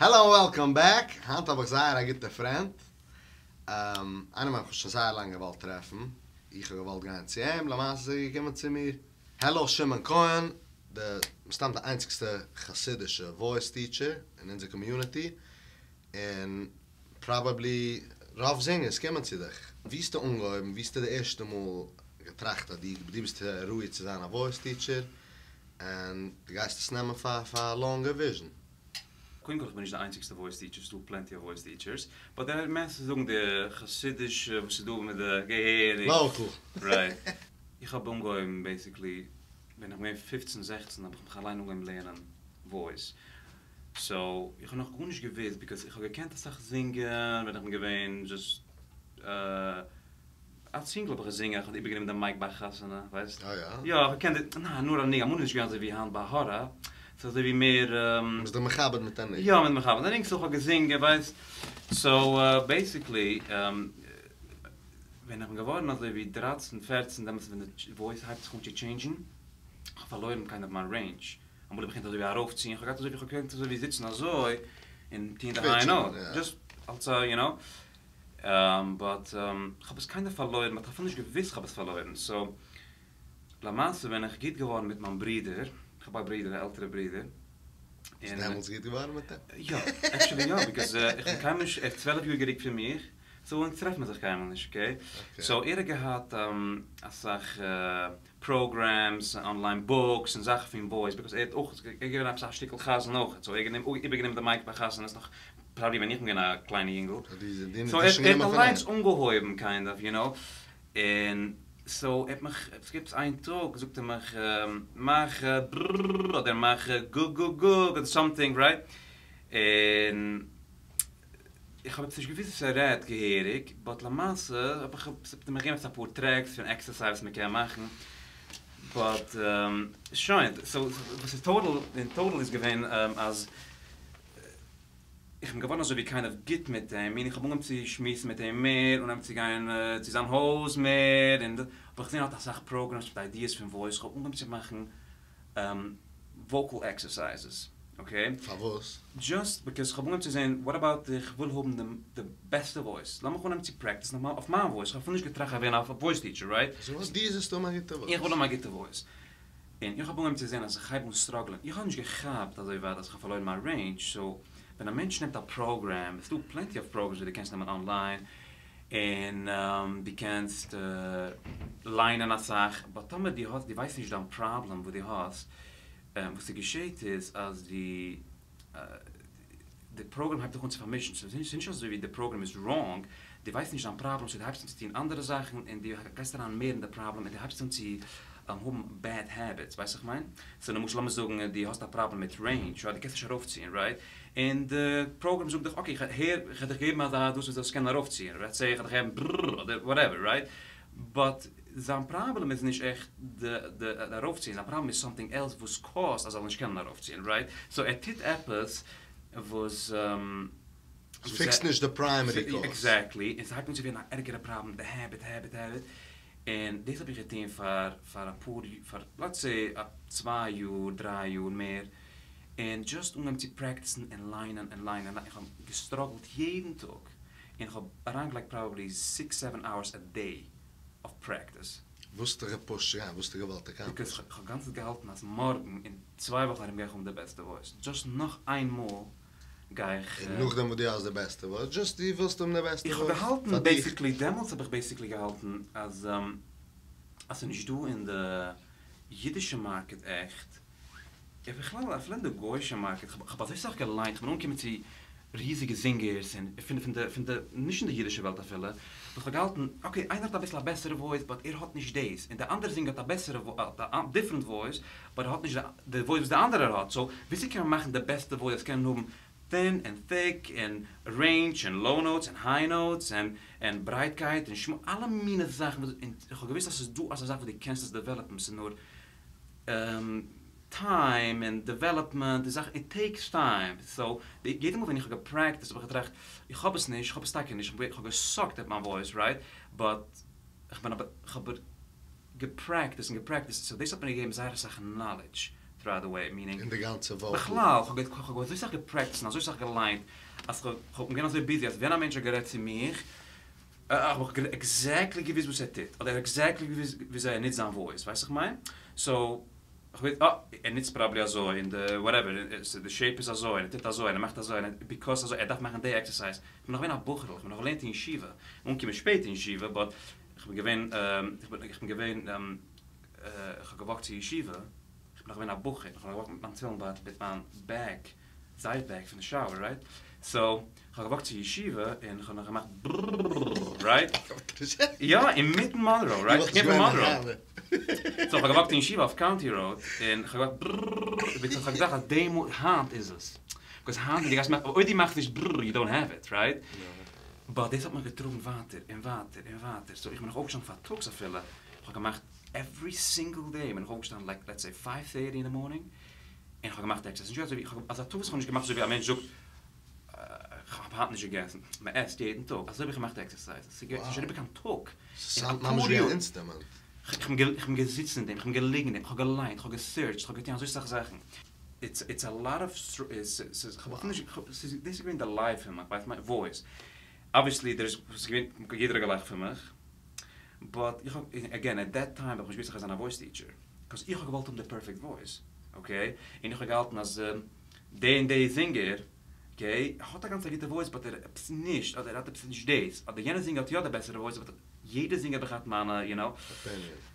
העלא און וועלקאם בעק, היינט האב איך זייער א גוטע פרענד, איינעם וועם איך האב שוין זייער לאנג געוואלט טרעפן, איך האב געוואלט גיין צו אים, למעשה איז ער געקומען צו מיר. העלא שמעון כהן, די מסתם די איינציגסטע חסידישע וואויס טיטשער אין אונזער קאמיוניטי, און פראבעבלי רוב זינגערס קומען צו דיך. ווי האסטו אנגעהויבן? ווי האסטו די ערשטע מאל געטראכט אז דו ביסט ראוי צו זיין א וואויס טיטשער און דו גייסט עס נעמען פאר פאר א לאנגער וויזשען? קודם כל איך בין נישט די איינציגסטע וואויס טיטשער, ס'דא פלענטי אוו וואויס טיטשערס, באט די מיינסט צו זאגן די חסידישע וואס איז דא מיט די געהעריג. לאקעל. רייט. איך האב אנגעהויבן בעיסיקלי ווען איך בין געווען פופצן זעכצן האב איך מיך אליין אנגעהויבן לערנען וואויס, סאו איך האב נאך גארנישט געוואוסט ביקאוז איך האב געקענט אסאך זינגען ווען איך בין געווען דזשאסט אלס יונגל האב איך געזינגען איך האב איבערגענומען די מייק ביי א חתונה ווייסט? אה יא? יא איך האב געקענט די ניין נאר א ניגון אמאל איז נישט געווען אזוי ווי היינט ביי הארא ס'איז אזוי ווי מער. מ'איז דיך מכבד מיט א ניגון. יא מ'איז מכבד מיט א ניגון סאו איך האב געזינגען ווייסט סאו בעיסיקלי ווען איך בין געווארן אזוי ווי דרייצן פערצן דעמאלטס ווען די וואויס הייבט זיך אן צו טשעינדזשן איך האב פארלוירן קיינד אוו מיין רעינדזש אמאל האב איך געקענט אזוי ווי ארויפציען, איך האב געהאט אזוי ווי איך האב געקענט אזוי ווי זיצן אזוי און טוהן די היי נאוט, דזשאסט אלס א יו נאו, באט איך האב עס קיינד אוו פארלוירן, באט איך האב אפילו נישט געוואוסט איך האב עס פארלוירן, סאו למעשה בין איך גוט געווארן מיט מיין ברודער, איך האב א ברודער א עלטערע ברודער, ביסט דעמאלטס גוט געווארן מיט אים? יא, עקשעלי יא, ביקאוז איך בין קיינמאל נישט, ער איז צוועלף יאר גערוקט פון מיר, סאו אונז טרעפן מיר זיך קיינמאל נישט, אקעי? סאו ער האט געהאט אסאך פראגרעמס, אנליין בוקס און זאכן פון וואויס, ביקאוז ער האט אויך, ער איז געווען עפעס א שטיקל חזן אויך, סאו ער האט איבערגענומען די מייק ביי חתונות נאך פראבעבלי ווען איך בין געווען א קליינע יונגל, סאו ער האט אליינס אנגעהויבן קיינד אוו יו נאו, און סאו ער האט מיך, עס געווען עפעס איין טאג זאגט ער מיך מאך ברררר אדער מאך גו-גו-גו אדער סאמטינג רייט, און. איך האב עפעס נישט געוואוסט וואס ער רעדט געהעריג, באט למעשה האב איך האט ער מיר געגעבן עפעס אפאר טרעקס פון עקסערסייז וואס מ'קען מאכן, באט שוין, סאו וואס איז טאטאל אין טאטאל איז געווען אז איך בין געווארן אזוי ווי קיינד אוו גוט מיט אים, און איך האב אנגעהויבן צו שמועסן מיט אים מער, אנגעהויבן צו גיין צו זיין הויז מער, און האב איך געזען ער האט אסאך פראגרעמס מיט איידיעס פון וואויס, איך האב אנגעהויבן צו מאכן וואקעל עקסערסייזעס, אקעי? פארוואס? דזשאסט ביקאוז כ'האב אנגעהויבן צו זעהן וואט אבאוט איך וויל האבן די בעסטע וואויס, לאמיך אנהייבן צו פרעקטיסן אויף מיין וואויס, כ'האב אפילו נישט געטראכט איך ווערן א וואויס טיטשער, רייט? סאו וואס דו זאלסט האבן א גוטע וואויס. איך וויל האבן א גוטע וואויס. און איך האב אנגעהויבן צו זעהן אז איך הייב אן סטראגלען, איך האב נישט געכאפט אזוי ווייט אז איך האב פארלוירן מיין רעינדזש, סאו ווען א מענטש נעמט א פראגרעם, ס'דא פלענטי אוו פראגרעמס ווי דו קענסט נעמען אנליין, און דו קענסט ליינען אסאך, באט טאמער דו האסט, דו ווייסט נישט דיין פראבלעם וואס דו האסט, וואס ס'געשעהט איז אז די די פראגרעם הייבט זיך אן צו פארמישן, ס'איז נישט אזוי ווי די פראגרעם איז ראנג, דו ווייסט נישט דיין פראבלעם סאו דו הייבסט אן צו טון אנדערע זאכן און דו גייסט אריין מער אין די פראבלעם און דו הייבסט אן צו האבן בעד העביטס, ווייסט וואס איך מיין? סאו למשל לאמיר זאגן דו האסט א פראבלעם מיט רעינדזש רייט, דו קענסט נישט ארויפציען רייט, און די פראגרעם זאגט דיך אקעי איך הער איך וועל דיך געבן אזא דאס וואס זאלסט קענען ארויפציען לעטס סעי איך וועל דיך געבן ברררר אדער וואטעווער רייט, באט זיין פראבלעם איז נישט עכט די די ארויפציען, זיין פראבלעם איז סאמטינג עלס וואס קאוזט אז ער זאל נישט קענען ארויפציען רייט, סאו ער טוט עפעס וואס פיקסט נישט די פריימערי קאוז. עקזעקטלי, און ס'הייבט אן צו ווערן א ערגערע פראבלעם, די העביט העביט העביט, און דאס האב איך געטון פאר פאר אפאר פאר לעטס סעי א צוויי יאר דריי יאר מער, און דזשאסט אנגעהויבן צו פרעקטיסן און ליינען און ליינען, איך האב געסטראגלט יעדן טאג, און איך האב אריינגעלייגט פראבעבלי סיקס סעווען אווערס א דעי אוו פרעקטיס. וואס האט דיך געפושט צו גיין? וואס האסטו געוואלט עקאמפלישן? ביקאוז כ'האב גאנצע צייט געהאלטן אז מארגן אין צוויי וואכן ארום גיי איך האבן די בעסטע וואויס, דזשאסט נאך איין מאל גיי איך. און נאכדעם וואס דו האסט די בעסטע וואויס, דזשאסט דו ווילסט האבן די בעסטע וואויס איך האב געהאלטן בעיסיקלי, דעמאלטס האב איך בעיסיקלי געהאלטן אז אז ס'איז נישט דא אין די אידישע מארקעט עכט, און בכלל אפילו אין די גויאישע מארקעט, כ'האב אזוי סאך געליינט, כ'בין אנגעקומען צו ריזיגע זינגערס און פון פון די פון די נישט אין די אידישע וועלט אפילו, וואס כ'האב געהאלטן אקעי איינער האט אביסל א בעסערע וואויס באט ער האט נישט דאס, און די אנדערע זינגער האט א בעסערע האט א דיפרענט וואויס באט ער האט נישט די וואויס וואס די אנדערער האט, סאו וויאזוי קען מען מאכן די בעסטע וואויס אז קענען האבן טין און טיק און רעינדזש און לאו נאוטס און היי נאוטס און און ברייטקייט און שמאל אלע מיני זאכן וואס און כ'האב געוואוסט אז ס'איז דא אזא זאך וואס דו קענסט עס דעוועלאפן ס'איז נאר טיים און דעוועלאפמענט די זאכן איט טעיקס טיים סאו יעדע מאל ווען איך האב געפרעקטיסט האב איך געטראכט איך האב עס נישט איך האב עס טאקע נישט איך האב געסאקט עט מיין וואויס רייט באט איך בין אבער איך האב געפרעקטיסט און געפרעקטיסט סאו דאס האט מיר געגעבן זייער אסאך נאלעדזש. throughout the way, meaning. אין די גאנצע וואקל. בכלל, כ'האב כ'האב אזוי סאך געפרעקטיסט און אזוי סאך געליינט, אז כ'האב געווען אזוי ביזי אז ווען א מענטש האט גערעדט צו מיך, האב איך עקזעקטלי געוואוסט וואס ער טוט, אדער עקזעקטלי געוואוסט וויאזוי ער נוצט זיין וואויס, ווייסט וואס איך מיין? סאו, כ'ווייס, אה, ער נוצט פראבעבלי אזוי, און די וואטעווער, די שעיפ איז אזוי, און ער טוט אזוי, און ער מאכט אזוי, און ביקאוס אזוי, ער דארף מאכן די עקסערסייז. כ'בין נאך געווען א בחור'ל, כ'בין נאך געלערנט אין ישיבה, אנגעקומען שפעט אין ישיבה, באט כ'בין געווען, כ'בין געווען, כ'האב געוואקט צו ישיבה, כ'בין נאך געווען א בחור, כ'האב נאך געוואקט מיט מיין תפילין בייטל, מיט מיין בעג, זייף בעג פון די שאוער, רייט? סאו, כ'האב געוואקט צו ישיבה, און כ'האב נאך געמאכט בררררררררר, רייט? יא, אינמיטן מאנרא, רייט? כ'קום פון מאנרא. סאו, כ'האב געוואקט אין ישיבה אויף קאונטי ראוד, און כ'האב געמאכט בררררררר, ביקאוז כ'האב געדאכט אז די מאל, היינט איז עס. ביקאוז היינט ווען דו גייסט מאכן, אויב דו מאכסט נישט ברררר, יו דאנט העוו איט, רייט? באט דאס האט מיך געטראגן ווייטער און ווייטער און ווייטער, סאו איך בין נאך אויפגעשטאנען פארטאגס אפילו, כ'האב געמאכט עוורי סינגל דעי בין איך אויפגעשטאנען לייק לעטס סעי פייוו טערטי אין די מארנינג, און כ'האב געמאכט עקסערסייז, נישט אזוי ווי, אזא טאג וואס כ'האב נישט געמאכט אזוי ווי א מענטש זאגט כ'האב היינט נישט געגעסן, מ'עסט יעדן טאג, אזוי האב איך געמאכט עקסערסייז, ס'איז נישט אריבער קיין טאג, ס'סאונדט ממש ווי א אינסטרומענט. כ'בין געזיצן אין דעם, כ'בין געליגן אין דעם, כ'האב געליינט, כ'האב געסערטשט, כ'האב געטון אזוי סאך זאכן, איטס א לאט אוו, ס'איז, דאס איז געווען די לייף פון מיך, ווייסט מיין וואויס, אבוויעסלי דער איז, ס'איז געווען, יעדער האט געלאכט פון מיך, באט איך האב, עגעין עט דעט טיים האב איך נישט געוואוסט איך גיי זיין א וואויס טיטשער, קאוז איך האב געוואלט האבן די פערפעקט וואויס, אקעי, און איך האב געהאלטן אז די און די זינגער, אקעי, האט א גאנץ א גוטע וואויס באט ער עפעס נישט, אדער ער האט עפעס נישט דאס, אדער יענע זינגער האט יא די בעסערע וואויס באט יעדע זינגער האב איך געהאט מיינע, יו נאו,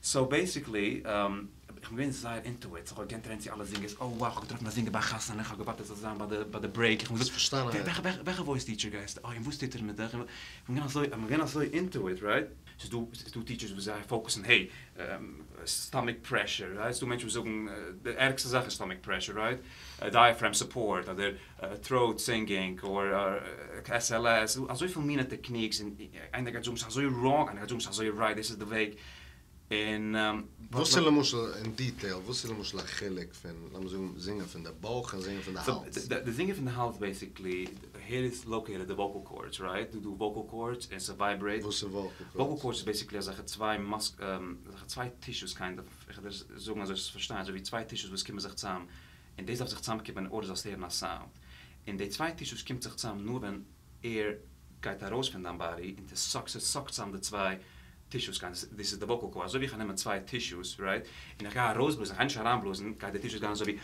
סאו בעיסיקלי איך בין געווען זייער אינטו איט, סאו כ'האב געקענט רעדן צו אלע זינגערס, אוי וואו כ'האב געטראפן א זינגער ביי א חתונה, איך האב געווארט ער זאל זיין ביי די ביי די ברעיק, איך האב געזאגט, וועלכע וואויס טיטשער גייסטו, אוי און וואס טוט ער מיט דיך, איך בין געווען אזוי, איך בין געווען אזוי אינטו איט, רייט? ס'איז דא, ס'איז דא טיטשערס וואס זיי פאוקעסן, העי, סטאמעק פרעשור, רייט? ס'איז דא מענטשן וואס זאגן די ערגסטע זאך איז סטאמעק פרעשור, רייט? דייעפרעם סופארט, אדער טראוט סינגינג, אר SLS, אזויפיל מינע טעקניקס, און איינער גייט זאגן ס'איז אזוי ראנג, איינער גייט זאגן ס'איז אזוי רייט, דאס איז די וועג. און וואס איז למשל אין דיטעיל, וואס איז למשל א חילוק פון לאמיר זאגן זינגען פון די בויך און זינגען פון די האלז? די זינגען פון די האלז בעיסיקלי, העיר איז לאקעיטעד די וואקעל קארדס רייט? דא דא וואקעל קארדס און ס'ווייברעיט. וואס איז וואקעל קארדס? וואקעל קארדס איז בעיסיקלי אזעלכע צוויי מאס אזעלכע צוויי טישוס קיינד אוו, איך וועל דיר זאגן אזוי זאלסט פארשטיין, אזוי ווי צוויי טישוס וואס קומען זיך צאם, און דאס דארף זיך צאמקומען אין ארדער זאלסט הערן א סאונד, און די צוויי טישוס קומט זיך צאם נאר ווען עיר גייט ארויס פון דיין באדי און ס'סאקט ס'סאקט צאם די צוויי טישוס קיינד אוו, דאס איז די וואקעל קארד, אזוי ווי איך נעם צוויי טישוס רייט, און איך גיי ארויסבלאזן, איך גיי נישט אריינבלאזן, גייט די טישוס גיין אזוי ווי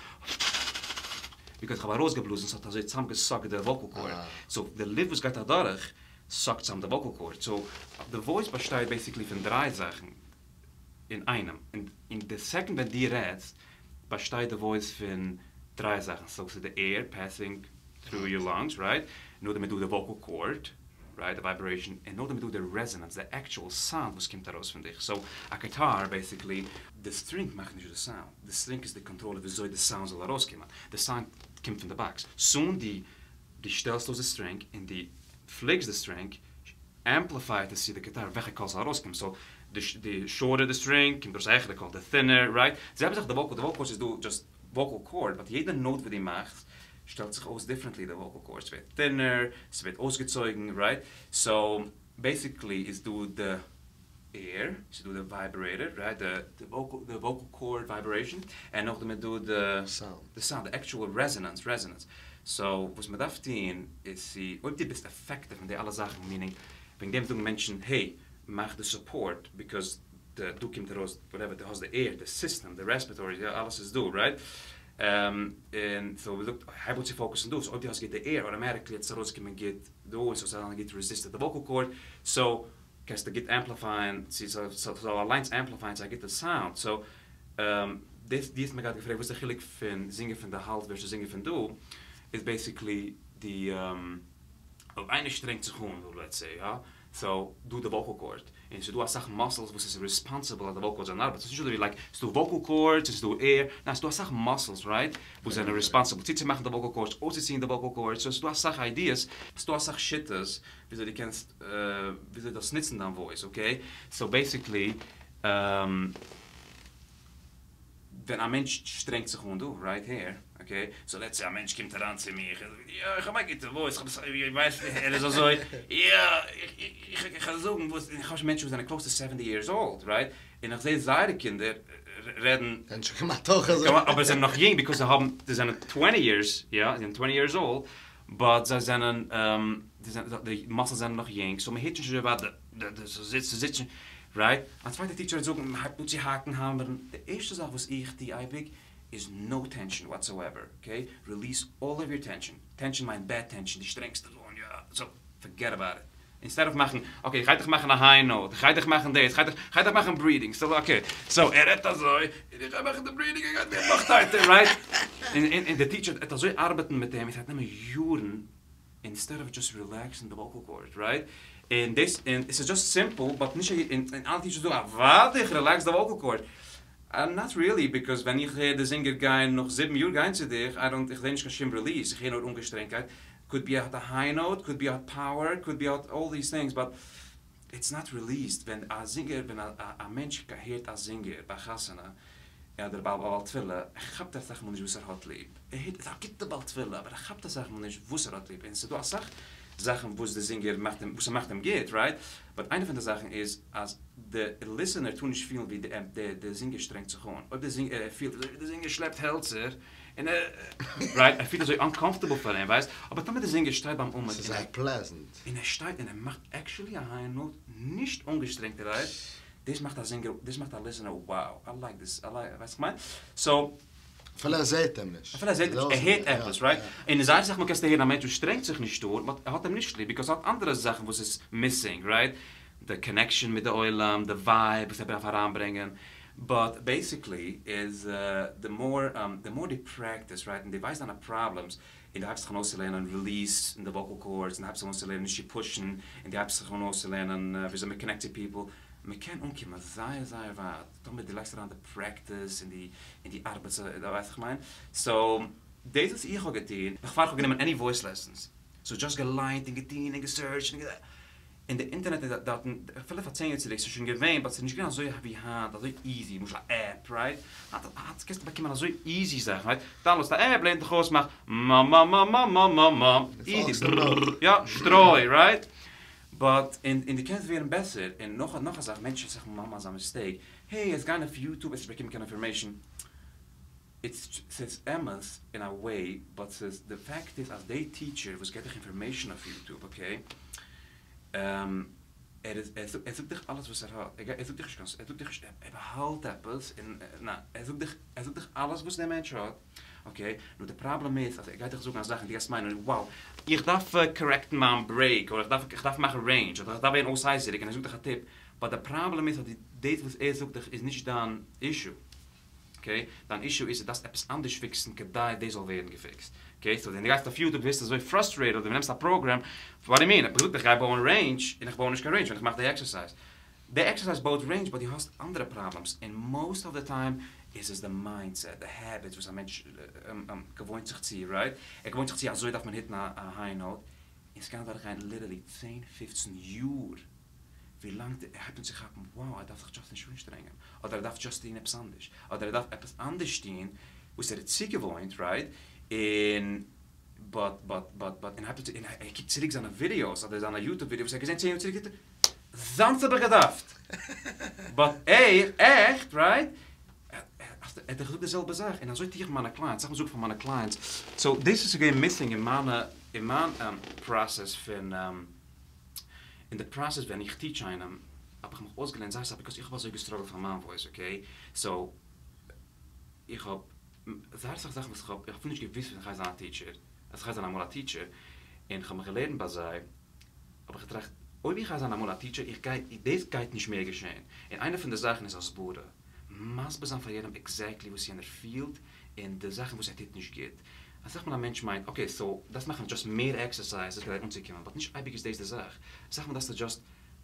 ביקאויז איך האב ארויסגעבלאזן ס'האט אזוי צאמגעסאקט די וואקעל קארד, סאו די לופט וואס גייט אדורך סאקט צאם די וואקעל קארד, סאו די וואויס באשטייט בעיסיקלי פון דריי זאכן אינאיינעם, און די סעקאנד ווען דו רעדסט באשטייט די וואויס פון דריי זאכן, סאו ס'איז די עיר פעסינג טרו יור לאנגס רייט, נאכדעם איז דא די וואקעל קארד רייט, די ווייברעישאן, און נאכדעם איז דא די רעזאנענס, די עקטשועל סאונד וואס קומט ארויס פון דיך, סאו א גיטאר בעיסיקלי, די סטרינג מאכט נישט די סאונד, די סטרינג איז די קאנטראלער וויאזוי די סאונד זאל ארויסקומען, די סאונד קומט פון די באקס, סון דו דו שטעלסט אויס די סטרינג און דו פליקסט די סטרינג, עמפליפייט עס צו די גיטאר וועלכע קול ס'זאל ארויסקומען, סאו די שארטער די סטרינג קומט ארויס א העכערע קול, די טינער, רייט? די זעלבע זאך די וואקעל, די וואקעל איז דא דזשאסט וואקעל קארד, באט יעדע נאוט וואס דו מאכסט שטעלט זיך אויס דיפרענטלי די וואקעל קארד, ס'ווערט טינער, ס'ווערט אויסגעצויגן, רייט? סאו בעיסיקלי איז דא די עיר, ס'איז דא די ווייברעיטער, רייט? די וואקעל קארד ווייברעישאן, און נאכדעם איז דא די סאונד, די עקטשועל רעזאנענס, רעזאנענס. סאו וואס מ'דארף טון איז צו, אויב דו ביסט עפעקטיוו אין די אלע זאכן, מיענינג, וועגן דעם זאגן מענטשן, העי, מאך די סופארט, ביקאוז די, דא קומט ארויס וואטעווער, דו האסט די עיר, די סיסטעם, די רעספירעטארי, אלעס איז דא, רייט? און סאו מ'זאגט, הייב אן צו פאוקעסן דא, סאו אויב דו האסט גוט די עיר, אוטאמאטיקלי וועט עס ארויסקומען גוט דא, און ס'זאל זיין גוט רעזיסטעד די וואקעל קארד, סאו קענסטו גוט עמפליפייען, צו ס'זאל אליינס עמפליפייען צו א גוטע סאונד, סאו דאס דו האסט מיר געהאט געפרעגט וואס איז די חילוק פון זינגען פון די האלז ווערסוס זינגען פון דא, איז בעיסיקלי די אויב איינער שטרענגט זיך אן לעטס סעי יא, סאו דא די וואקעל קארד, און ס'איז דא אסאך מאסעלס וואס איז ריספאנסיבל אז די וואקעל קארדס זאלן ארבעטן, ס'איז נישט אזוי ווי לייק ס'איז דא וואקעל קארדס און ס'איז דא עיר, ניין ס'איז דא אסאך מאסעלס רייט וואס זענען ריספאנסיבל צוצומאכן די וואקעל קארדס, אויסצוציען די וואקעל קארדס, סאו ס'איז דא אסאך איידיעס, ס'איז דא אסאך שיטות וויאזוי דו קענסט וויאזוי דאס נוצן דיין וואויס אקעי, סאו בעיסיקלי ווען א מענטש שטרענגט זיך אן דא רייט העיר אקעי, סאו לעטס סעי א מענטש קומט אריין צו מיך ער זאגט יא איך האב א גוטע וואויס איך האב ווייסט ער איז אזוי יא איך קען זאגן וואס איך האב שוין מענטשן וואס זענען קלאוס טו סעווענטי יערס אולד רייט. און איך זעה זייערע קינדער רעדן. זענען שוין כמעט אויך אזוי. אבער זיי זענען נאך יונג ביקאוז זיי האבן, זיי זענען טווענטי יערס, יא, זיי זענען טווענטי יערס אולד, באט זיי זענען, די מאסלס זענען נאך יונג, סאו מ'הערט נישט אזוי ווייט די, די, ס'זיצט, ס'זיצט שוין, רייט? א צווייטע טיטשער וועט זאגן, מ'הייבט אן צו האקן, האמערן, די ערשטע זאך וואס איך טו אייביג איז נאו טענשאן וואטסאועווער, אקעי? ריליעס אלל אוו יור טענשאן, טענשאן מיינט בעד טענשאן, דו שטרענגסט דיך אן, יא, סאו פארגעט אבאוט איט. אינסטעד אוו מאכן, אקעי איך גיי דיך מאכן א היי נאוט, איך גיי דיך מאכן דאס, איך גיי דיך מאכן ברידינג, סאו אקעי, סאו ער רעדט אזוי, און איך גיי מאכן די ברידינג, ער גייט ווערן נאך טייטער, רייט? און די טיטשער וועט אזוי ארבעטן מיט אים, עס וועט נעמען יארן, אינסטעד אוו דזשאסט רילעקסינג די וואקעל קארדס, רייט? און דאס, און עס איז דזשאסט סימפל, באט נישט א יעדער, און אלע טיטשערס זאגן אוודאי איך רילעקס די וואקעל קארדס, נאט ריעלי, ביקאוז ווען איך הער די זינגער גיין נאך זיבן יאר גיין צו דיך, איי דאנט, איך זעה נישט קיין שום ריליעס, איך הער נאר אנגעשטרענגקייט, קאוד בי ער האט א היי נאוט, קאוד בי ער האט פאוער, קאוד בי ער האט אלל דיס טינגס, באט איטס נאט ריליעסד, ווען א זינגער, ווען א מענטש הערט א זינגער ביי א חתונה, אדער ביי א בעל תפילה, ער כאפט אסאך מאל נישט וואס ער האט ליב, ער הערט איז א גוטע בעל תפילה, אבער ער כאפט אסאך מאל נישט וואס ער האט ליב, און ס'איז דא אסאך זאכן וואס די זינגער מאכט אים, וואס ס'מאכט אים גוט, רייט? באט איינע פון די זאכן איז אז די ליסענער טאר נישט פילן ווי די זינגער שטרענגט זיך אן, אויב די זינגער, ער פילט אזוי ווי די זינגער שלעפט העלצער, און ער, רייט, ער פילט אזוי אנקאמפארטעבל פאר אים, ווייסט, אבער טאמער די זינגער שטייט ביים עמוד, ס'איז זייער פלעזענט. און ער שטייט און ער מאכט עקשעלי א היי נאוט, נישט אנגעשטרענגטערהייט, דאס מאכט א זינגער, דאס מאכט א ליסענער wow, איי לייק דיס, איי לייק, ווייסט וואס כ'מיין? סאו. אפילו ער זעהט אים נישט. אפילו ער זעהט אים נישט, ער הערט עפעס, רייט? און זייער אסאך מאל קענסטו הערן א מענטש וואס שטרענגט זיך נישט אן, באט ער האט אים נישט ליב, ביקאוז ער האט אנדערע זאכן וואס איז מיסינג, רייט? די קאנעקשאן מיט די עולם, די ווייב וואס ער דארף אריינברענגען, באט בעיסיקלי איז די מאר די מאר דו פרעקטיס רייט און דו ווייסט דיינע פראבלעמס און דו הייבסט זיך אן אויסצולערנען ריליעס אין די וואקעל קארדס און דו הייבסט זיך אן אויסצולערנען נישט צו פושן און דו הייבסט זיך אן אויסצולערנען וויאזוי מען קאנעקט צו פיפל, מען קען אנקומען זייער זייער ווייט טאמער דו לייגסט אריין די פרעקטיס און די און דו ארבעטסט ווייסט וואס איך מיין? סאו דאס וואס איך האב געטון נאך פאר איך האב גענומען עני וואויס לעסענס, סאו דזשאסט געליינט און געטון און געסערטשט און און די אינטערנעט איז דארטן, אפילו פאר צען יאר צוריק, ס'איז שוין געווען, באט ס'איז נישט געווען אזוי ווי היינט, אזוי איזי, למשל א עפפ, רייט? היינט קענסטו באקומען אזוי איזי זאכן, רייט? דאונלאודסט א עפפ, לערנט דיך אויס, מאך מאמאמאמאמאמאמאמ, איזי, יא, שטרוי, רייט? באט, און און דו קענסט ווערן בעסער, און נאך נאך א זאך, מענטשן אסאך מאל מאכן אזא מיסטעיק, העי, עס גיין אויף יוטוב, עס נישט באקומען קיין אינפארמעישן, איטס ס'איז אמת אין א וועי באט ס'איז די פעקט איז אז די טיטשער וואס געט דיך אינפארמעישן אויף יוטוב אקעי ער איז ער זאגט דיך אלעס וואס ער האט ער זאגט דיך נישט קיין ער זאגט דיך נישט ער באהאלט עפעס און ניין ער זאגט דיך ער זאגט דיך אלעס וואס דער מענטש האט אקעי נאר די פראבלעם איז אז ער גייט דיך זאגן א זאך און דו גייסט מיינען wow איך דארף קארעקטן מיין ברעיק אדער איך דארף איך דארף מאכן רעינדזש אדער איך דארף ווערן אויס הייזעריג און ער זאגט דיך א טיפ באט די פראבלעם איז אז דאס וואס ער זאגט דיך איז נישט דיין אישו. אקעי, דיין אישו איז דו דארפסט עפעס אנדערש פיקסן כדי דאס זאל ווערן געפיקסט, אקעי, סאו ווען דו גייסט אויף יוטוב ווערסטו אזוי פראסטרעיטעד אדער דו נעמסט א פראגרעם, וואט דו יו מין, איך האב געזאגט איך גיי בויען רעינדזש און איך בוי נישט קיין רעינדזש ווען איך מאך די עקסערסייז, די עקסערסייז בויט רעינדזש באט דו האסט אנדערע פראבלעמס און מאסט אוו די טיים איז עס די מיינדסעט, די העביטס וואס א מענטש געוואוינט זיך צו, רייט? ער געוואוינט זיך צו אזוי דארף מען היטן א היי נאוט, און ס'קען אדורכגיין ליטערלי צען פופצן יאר. ווילאנג ער הייבט אן צו כאפן wow ער דארף זיך דזשאסט נישט אנשטרענגען, אדער ער דארף דזשאסט טון עפעס אנדערש, אדער ער דארף עפעס אנדערש טון וואס ער איז צוגעוואוינט רייט, און באט באט באט באט און הייבט אן צו און ער קוקט צוריק זיינע ווידיאוס אדער זיינע יוטוב ווידיאו וואס ער האט געזען צען יאר צוריק זאגט ער אזאנס האב איך געדארפט! באט עי עכט רייט? ער האט דאך געזאגט די זעלבע זאך, און אזוי טו איך מיט מיינע קלייענטס, אסאך מאל זאג איך פאר מיינע קלייענטס, סאו דאס איז געווען מיסינג אין מיינע אין מיין פראסעס פון. אין די פראסעס ווען איך טיטש איינעם האב איך מיך אויסגעלערנט זייער אסאך ביקאוס איך האב אזוי געסטראגלט פאר מיין וואויס אקעי סאו איך האב זייער אסאך זאכן וואס איך האב איך האב נישט געוויסט ווען איך גיי זיין א טיטשער אז איך גיי זיין אמאל א טיטשער און איך האב מיך געלערנט ביי זיי האב איך געטראכט אויב איך גיי זיין אמאל א טיטשער איך גיי דאס גייט נישט מער געשען און איינע פון די זאכן איז הסברה מסביר זיין פאר יענעם עקזעקטלי וואס יענער פילט און די זאכן וואס ער טוט נישט גוט. אסאך מאל א מענטש מיינט אקעי סאו דארפסט מאכן דזשאסט מער עקסערסייזעס כדי אנצוקומען באט נישט אייביג איז דאס די זאך. אסאך מאל דארפסטו דזשאסט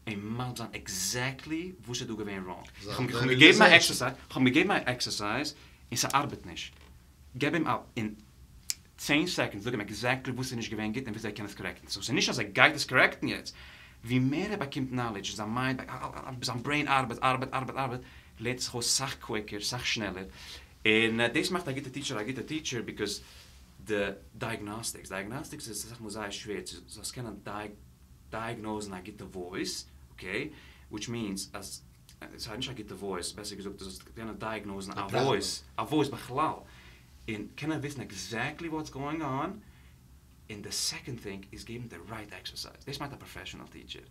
אים מסביר זיין עקזעקטלי וואס איז דא געווען ראנג. איך האב אים געגעבן א עקסערסייז, איך האב אים געגעבן א עקסערסייז און ס'ארבעט נישט. געב אים א אין צען סעקאנדס זאג אים עקזעקטלי וואס איז נישט געווען גוט און וויאזוי ער קען עס קארעקטן. סאו ס'איז נישט אז ער גייט עס קארעקטן יעצט. ווי מער ער באקומט נאלידזש און זיין מיינד זיין ברעין ארבעט ארבעט ארבעט ארבעט לערנט ער זיך אויס סאך קוויקער סאך שנעלער. און דאס מאכט א גוטע טיטשער א גוטע טיטשער ביקאוז די דייעגנאסטיקס, דייעגנאסטיקס איז אסאך מאל זייער שווער צו זאלסט קענען דייעגנאוזן א גוטע וואויס, אקעי, וויטש מיענס אז ס'איז נישט א גוטע וואויס, בעסער געזאגט דו זאלסט קענען דייעגנאוזן א וואויס, א וואויס בכלל, און קענען וויסן עקזעקטלי וואטס גאוינג אן, און די סעקאנד טינג איז געבן די רייט עקסערסייז, דאס מיינט א פראפעשענעל טיטשער,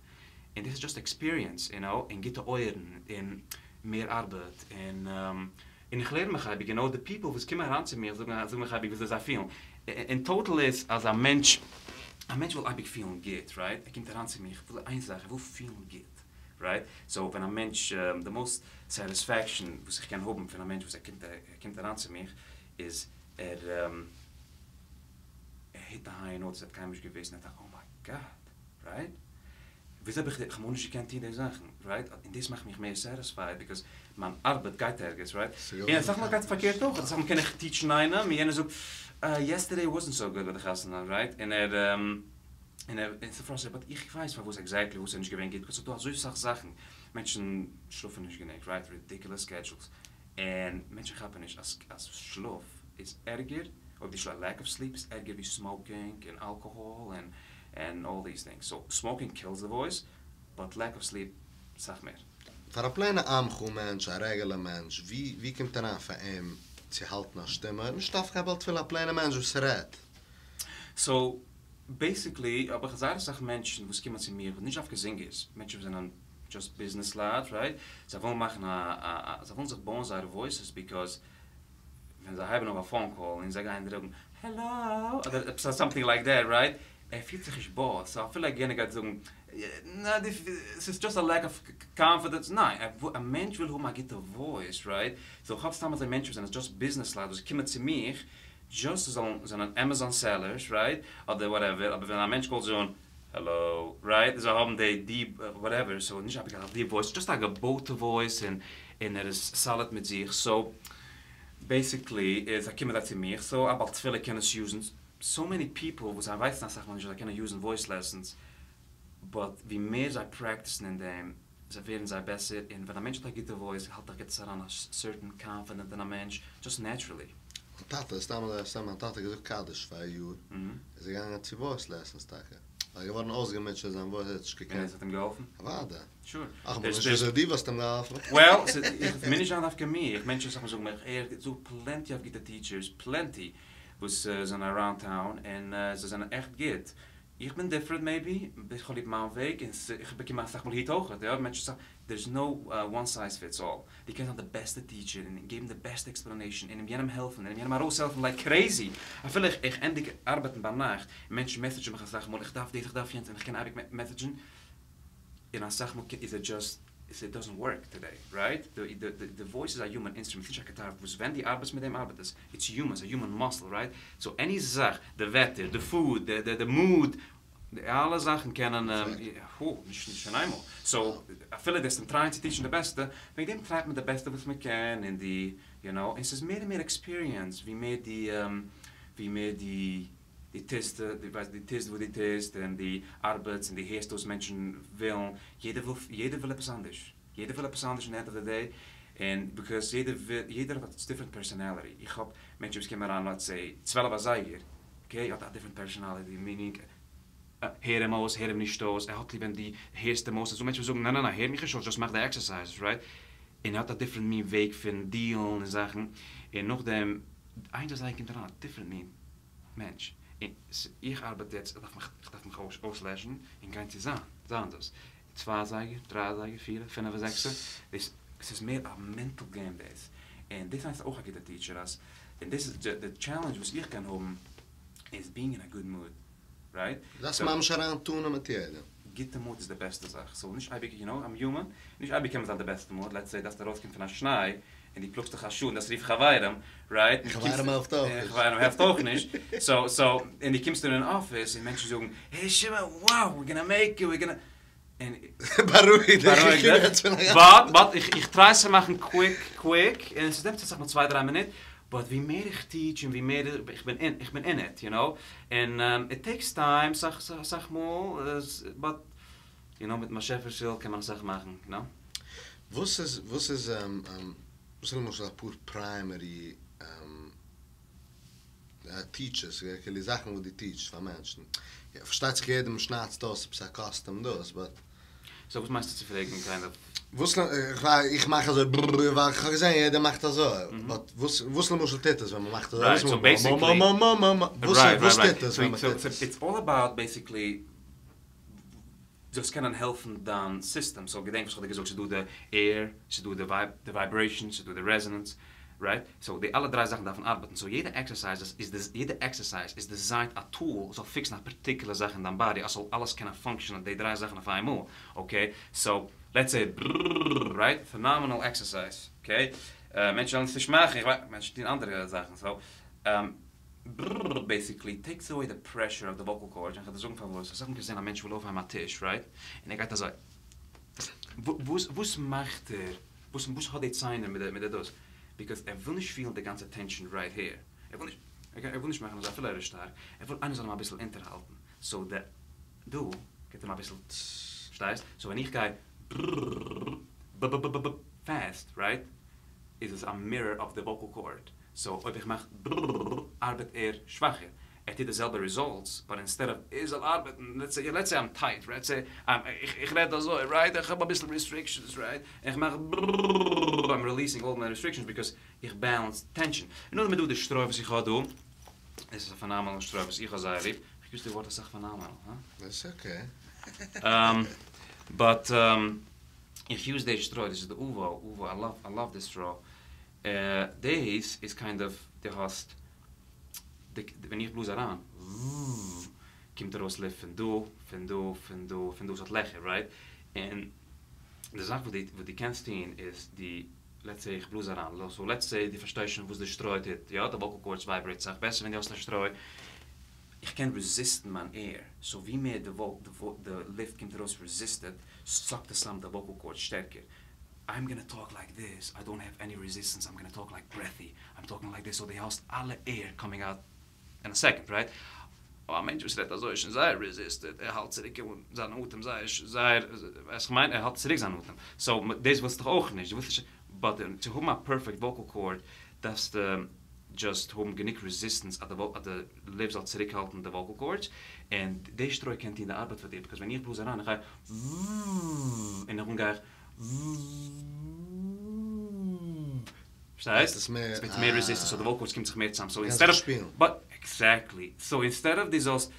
און דאס איז דזשאסט עקספיריענס, יו נאו, און גוטע אויערן, און מער ארבעט, און און איך לערן מיך אייביג, יו נאו, די פיפל וואס קומען אריין צו מיר זאגן זאגן מיך אייביג וויאזוי זיי פילן, אין טאטאל איז אז א מענטש, א מענטש וויל אייביג פילן גוט, רייט? ער קומט אריין צו מיר, איך וויל איין זאך, איך וויל פילן גוט, רייט? סאו ווען א מענטש, די מאסט סעטיספעקשאן וואס איך קען האבן פון א מענטש וואס ער קומט ער קומט אריין צו מיך איז ער ער היט א הייער נאוט וואס ער האט קיינמאל נישט געוואוסט און ער טראכט oh my god, רייט? וויאזוי האב איך איך האב אמאל נישט געקענט טון די זאכן, רייט? און דאס מאכט מיך מער סעטיספייד ביקאוז מיין ארבעט גייט ערגעץ, רייט? און אסאך מאל גייט עס פארקערט אויך, אסאך מאל קען איך טיטשן איינעם און יענער זאגט יעסטערדעי וואזנט סאו גוד ביי די חתונה, רייט? און ער און ער איז פראסטרעיטעד, באט איך ווייס פארוואס עקזעקטלי וואס איז נישט געווען גוט, ביקאוז ס'איז דא אזוי סאך זאכן, מענטשן שלאפן נישט גענוג, רייט? רידיקולעס סקעדזשולס, און מענטשן כאפן נישט אז אז שלאף איז ערגער, אויב די שלאף, לעק אוו סליפ איז ערגער ווי סמאוקינג און אלקאהאל און ענד אלל דיס טינגס, סאו סמאוקינג קילס די וואויס, באט לעק אוו סליפ סאך מער. פאר א פלעינע עמך מענטש, א רעגולער מענטש, ווי ווי קומט אריין פאר אים צו האלטן א שטימע, נישט דווקא א בעל תפילה, א פלעינע מענטש וואס רעדט. סאו בעיסיקלי האב איך זייער אסאך מענטשן וואס קומען צו מיר, נישט דווקא זינגערס, מענטשן וואס זענען דזשאסט ביזנעס לייט, רייט, זיי ווילן מאכן א א זיי ווילן זיך בויען זייערע וואויסעס ביקאוז ווען זיי הייבן אויף א פאון קאל און זיי גייען זאגן העלא אדער עפעס סאמטינג לייק דעט רייט, ער פילט זיך נישט באס, סאו אפילו יענער גייט זאגן נא די ס'איז דזשאסט א לעק אוו קאנפידענס, ניין א מענטש וויל האבן א גוטע וואויס רייט, סאו כ'האב סתם אזוי מענטשן וואס זענען דזשאסט ביזנעס לייט וואס קומען צו מיך דזשאסט זיי זאלן זענען עמעזאן סעלערס רייט אדער וואטעווער, אבער ווען א מענטש קאלט זיי אן העלא רייט זיי האבן די דיעפ וואטעווער סאו נישט אייביג א דיעפ וואויס דזשאסט א געבויטע וואויס און און ער איז סאליד מיט זיך סאו בעיסיקלי איז זיי קומען זיי צו מיך סאו א בעל תפילה קען עס יוזן סאו מעני פיפל וואס זיי ווייסן אסאך מאל נישט אז זיי קענען יוזן וואויס לעסענס באט ווי מער זיי פרעקטיסן אין דעם זיי ווערן זיי בעסער און ווען א מענטש האט א גוטע וואויס האלט איך גיבט עס אריין א סערטען קאנפידענט אין א מענטש דזשאסט נעטשרעלי. מיין טאטע, סתם אזוי סתם מיין טאטע האט געזאגט קדיש פאר א יאר, איז ער געגאנגען צו וואויס לעסענס טאקע, ווייל ער איז געווארן אויסגעמוטשעט זיין וואויס ער האט נישט געקענט. און עס האט אים געהאלפן? אוודאי. שור. אך, כ'מיין נישט וויאזוי דו וואלסט אים געהאלפן. וועל, ס'מוז נישט זיין דווקא מיר, מענטשן אסאך מאל זאגן מיר, איך הער ס'דא פלענטי אוו גוטע טיטשערס, פלענטי, וואס זענען אראונד טאון, און זיי זענען עכט גוט. איך בין דיפרענט מעיבי, איך האב ליב מיין וועג, און איך באקום אסאך מאל היט אויכעט, יא, מענטשן זאגן, דער איז נאו וואן סייז פיטס אלל, דו קענסט זיין די בעסטע טיטשער און געבן די בעסטע עקספלענעישאן און יענעם העלפן און יענעם ארויסהעלפן לייק קרעזי, אפילו איך איך ענדיג ארבעטן ביינאכט און מענטשן מעסעדזשן מיך אסאך מאל איך דארף דאס איך דארף יענץ און איך קען אייביג מעסעדזשן, און אסאך מאל איז איט דזשאסט איט דאזענט ווארק טודעי רייט? די וואויס איז א יומען אינסטרומענט ס'נישט א גיטאר וואס ווען דו ארבעטסט מיט דעם ארבעט עס, איטס יומען ס'איז א יומען מאסל רייט? סאו עני זאך, די וועטער, די פוד, די מוד, די אלע זאכן קענען, הו, נישט שוין איינמאל, סאו אפילו דו וועסט אים טרייען צו טיטשן די בעסטע, וועגן דעם טרייט מען די בעסטע וואס מען קען און די, יו נאו, און ס'איז מער און מער עקספיריענס ווי מער די, ווי מער די. דו טוסט, דו ווייסט, דו טוסט וואס דו טוסט, און דו ארבעטסט, און דו הערסט וואס מענטשן ווילן, יעדער וויל, יעדער וויל עפעס אנדערש, יעדער וויל עפעס אנדערש אין די ענד אוו די דעי, און ביקאוז יעדער וויל, יעדער האט א דיפרענט פערסאנעליטי, איך האב מענטשן וואס קומען אריין לעטס סעי צוועלף אזייגער, אקעי, האט א דיפרענט פערסאנעליטי, מינינג, הער אים אויס, הער אים נישט אויס, ער האט ליב ווען דו הערסט אים אויס, ס'דא מענטשן וואס זאגן ניין ניין ניין הער מיך נישט אויס, דזשאסט מאך די עקסערסייזעס, רייט, און ער האט א דיפרענט מין וועג פון דיעלן און זאכן, און נאכדעם איינס אזייגער קומט אריין א דיפרענט מין. מענטש, און איך ארבעט יעצט, איך דארף מיך, איך דארף מיך אויסלעשן און גיין צו זיין, זיין דאס, צוויי אזייגער, דריי אזייגער, פיר, פינף, זעקסע, דאס, ס'איז מער א מענטל געים דאס, און דאס איז אויך א גוטע טיטשער אז, און דאס איז די טשעלענדזש וואס איך קען האבן, איז בינג אין א גוד מוד, רייט? דארפסט ממש אריין טונען מיט יעדעם. גוטע מוד איז די בעסטע זאך, סאו נישט אייביג, יו נאו, איים יומען, נישט אייביג קען מען זיין די בעסטע מוד, לעטס סעי דארפסט ארויסקומען פון א שניי, און דו פלאגסט דיך א שעה און דארפסט רופן חברים, רייט? חברים העלפט אויך נישט. חברים העלפט אויך נישט, סאו סאו, און דו קומסט אן אין אפיס און מענטשן זאגן, העי שמעון, wow, we're gonna make it, we're gonna, און. בארואיג דיך, איך קום יעצט פון א. באט, באט, איך טריי עס צו מאכן קוויק, קוויק, און עס נעמט אסאך מאל צוויי דריי מינוט, באט ווי מער איך טיטש און ווי מער איך בין אין, איך בין אין איט, יו נאו, און איט טעיקס טיים אסאך מאל, באט, יו נאו, מיטן באשעפער'ס הילף קען מען אסאך מאכן, יו נאו. וואס איז וואס איז וואס איז למשל אפאר פריימערי טיטשערס כאילו זאכן וואס דו טיטשסט פאר מענטשן? פארשטייט זיך יעדעם שניידסטו אויס עפעס א קאסטום דאס באט. סאו וואס מיינסטו צו פרעגן קיינד אוו? וואס איך מאך אזוי ברררר ווייל איך האב געזען יעדער מאכט אזוי, באט וואס וואס למשל טוט עס ווען מען מאכט אזוי? רייט סאו בעסיקלי וואס טוט עס ווען מען טוט עס? איטס אלל אבאוט בעסיקלי זאלסט קענען העלפן דיין סיסטעם, סאו געדענק וואס איך האב דיר געזאגט, ס'איז דא די עיר, ס'איז דא די ווייברעישאן, ס'איז דא די רעזאנענס, רייט? סאו די אלע דריי זאכן דארפן ארבעטן, סאו יעדע עקסערסייז איז יעדע עקסערסייז איז דעזיינט א טול זאל פיקסן א פארטיקולער זאך אין דיין באדי אז ס'זאל אלעס קענען פאנקשענען די דריי זאכן אויף איינמאל, אקעי? סאו לעטס סעי בררררר רייט? פענאמענעל עקסערסייז, אקעי? מענטשן וועלן עס נישט מאכן, איך ווייס, מענטשן טוהן אנדערע זאכן, סאו בררררר בעסיקלי טעיקס אוועי די פרעשור אוו די וואקעל קארדס, און כ'וועל דיר זאגן פארוואס, אסאך מאל געזען א מענטש וויל אויפהייבן א טיש, רייט? און ער גייט אזוי, וואס וואס מאכט ער? וואס וואס האט די ציינער מיט די מיט די דאס? ביקאוז ער וויל נישט פילן די גאנצע טענשאן רייט העיר, ער וויל נישט, ער וויל נישט מאכן אזוי אפילו ער איז שטארק, ער וויל איינער זאל אים אביסל אונטערהאלטן, סאו די דא גיבט אים אביסל פארשטייסט? סאו ווען איך גיי בררררר ב-ב-ב-ב-ב פעסט רייט איז עס א מירער אוו די וואקעל קארד, סאו אויב איך מאך בררררר ארבעט ער שוואכער, ער טוט די זעלבע ריזאלטס באט אינסטעד אוו ער זאל ארבעטן לעטס סעי לעטס סעי איים טייט לעטס סעי איך רעד אזוי רייט איך האב אביסל ריסטריקשענס רייט איך מאך בררררר איים ריליסינג אלל מיי ריסטריקשענס ביקאוז איך בעלענס טענשען און נאכדעם איז דא די שטרוי וואס איך האב דא דאס איז א פענאמענעל שטרוי וואס איך האב זייער ליב איך יוז די ווארט אסאך פענאמענעל הא? דאס איז אקעי. באט איך יוז די שטרוי דאס איז די אווא אווא איי לאוו איי לאוו דיס סטראו דאס איז קיינד אוו דו האסט די ווען איך בלאז אריין וווווו קומט ארויס לופט פון דא פון דא פון דא פון דא ס'האט לעכער רייט און די זאך וואס דו וואס דו קענסט טון איז דו לעטס סעי איך בלאז אריין סאו לעטס סעי דו פארשטייסט שוין וואס די שטרוי טוט יא די וואקעל קארדס ווייברעיט סאך בעסער ווען דו האסט א שטרוי איך קען רעזיסטן מיין עיר סאו ווי מער די די לופט קומט ארויס רעזיסטעד סאקט עס צאם די וואקעל קארדס שטערקער איים גאנא טאלק לייק דיס, איי דאנט העוו עני רעזיסטענס, איים גאנא טאלק לייק ברעטי, איים טאלקינג לייק דיס, סאו דו האסט אלע עיר קאמינג אוט אין א סעקאנד, רייט? אבער א מענטש וואס רעדט אזוי איז שוין זייער רעזיסטעד, ער האלט צוריק אן זיין אטעם זייער זייער, ווייסט כ'מיין? ער האלט צוריק זיין אטעם, סאו דאס ווילסטו דאך אויך נישט, דו ווילסט נישט, באט צו האבן א פערפעקט וואקעל קארד דארפסטו דזשאסט האבן גענוג רעזיסטענס אז די לופט זאל צוריקהאלטן די וואקעל קארדס, און די שטרוי קען טון די ארבעט פאר דיר, ביקאוז ווען איך בלאז אריין איך גיי וווווווו און נאכדעם גיי איך פארשטייסט? עס איז מיט מער רעזיסטענס סאו די וואקעל קארדס קומט זיך מער צאם סאו אינסטעד אוו באט עקזעקטלי סאו אינסטעד אוו דו זאלסט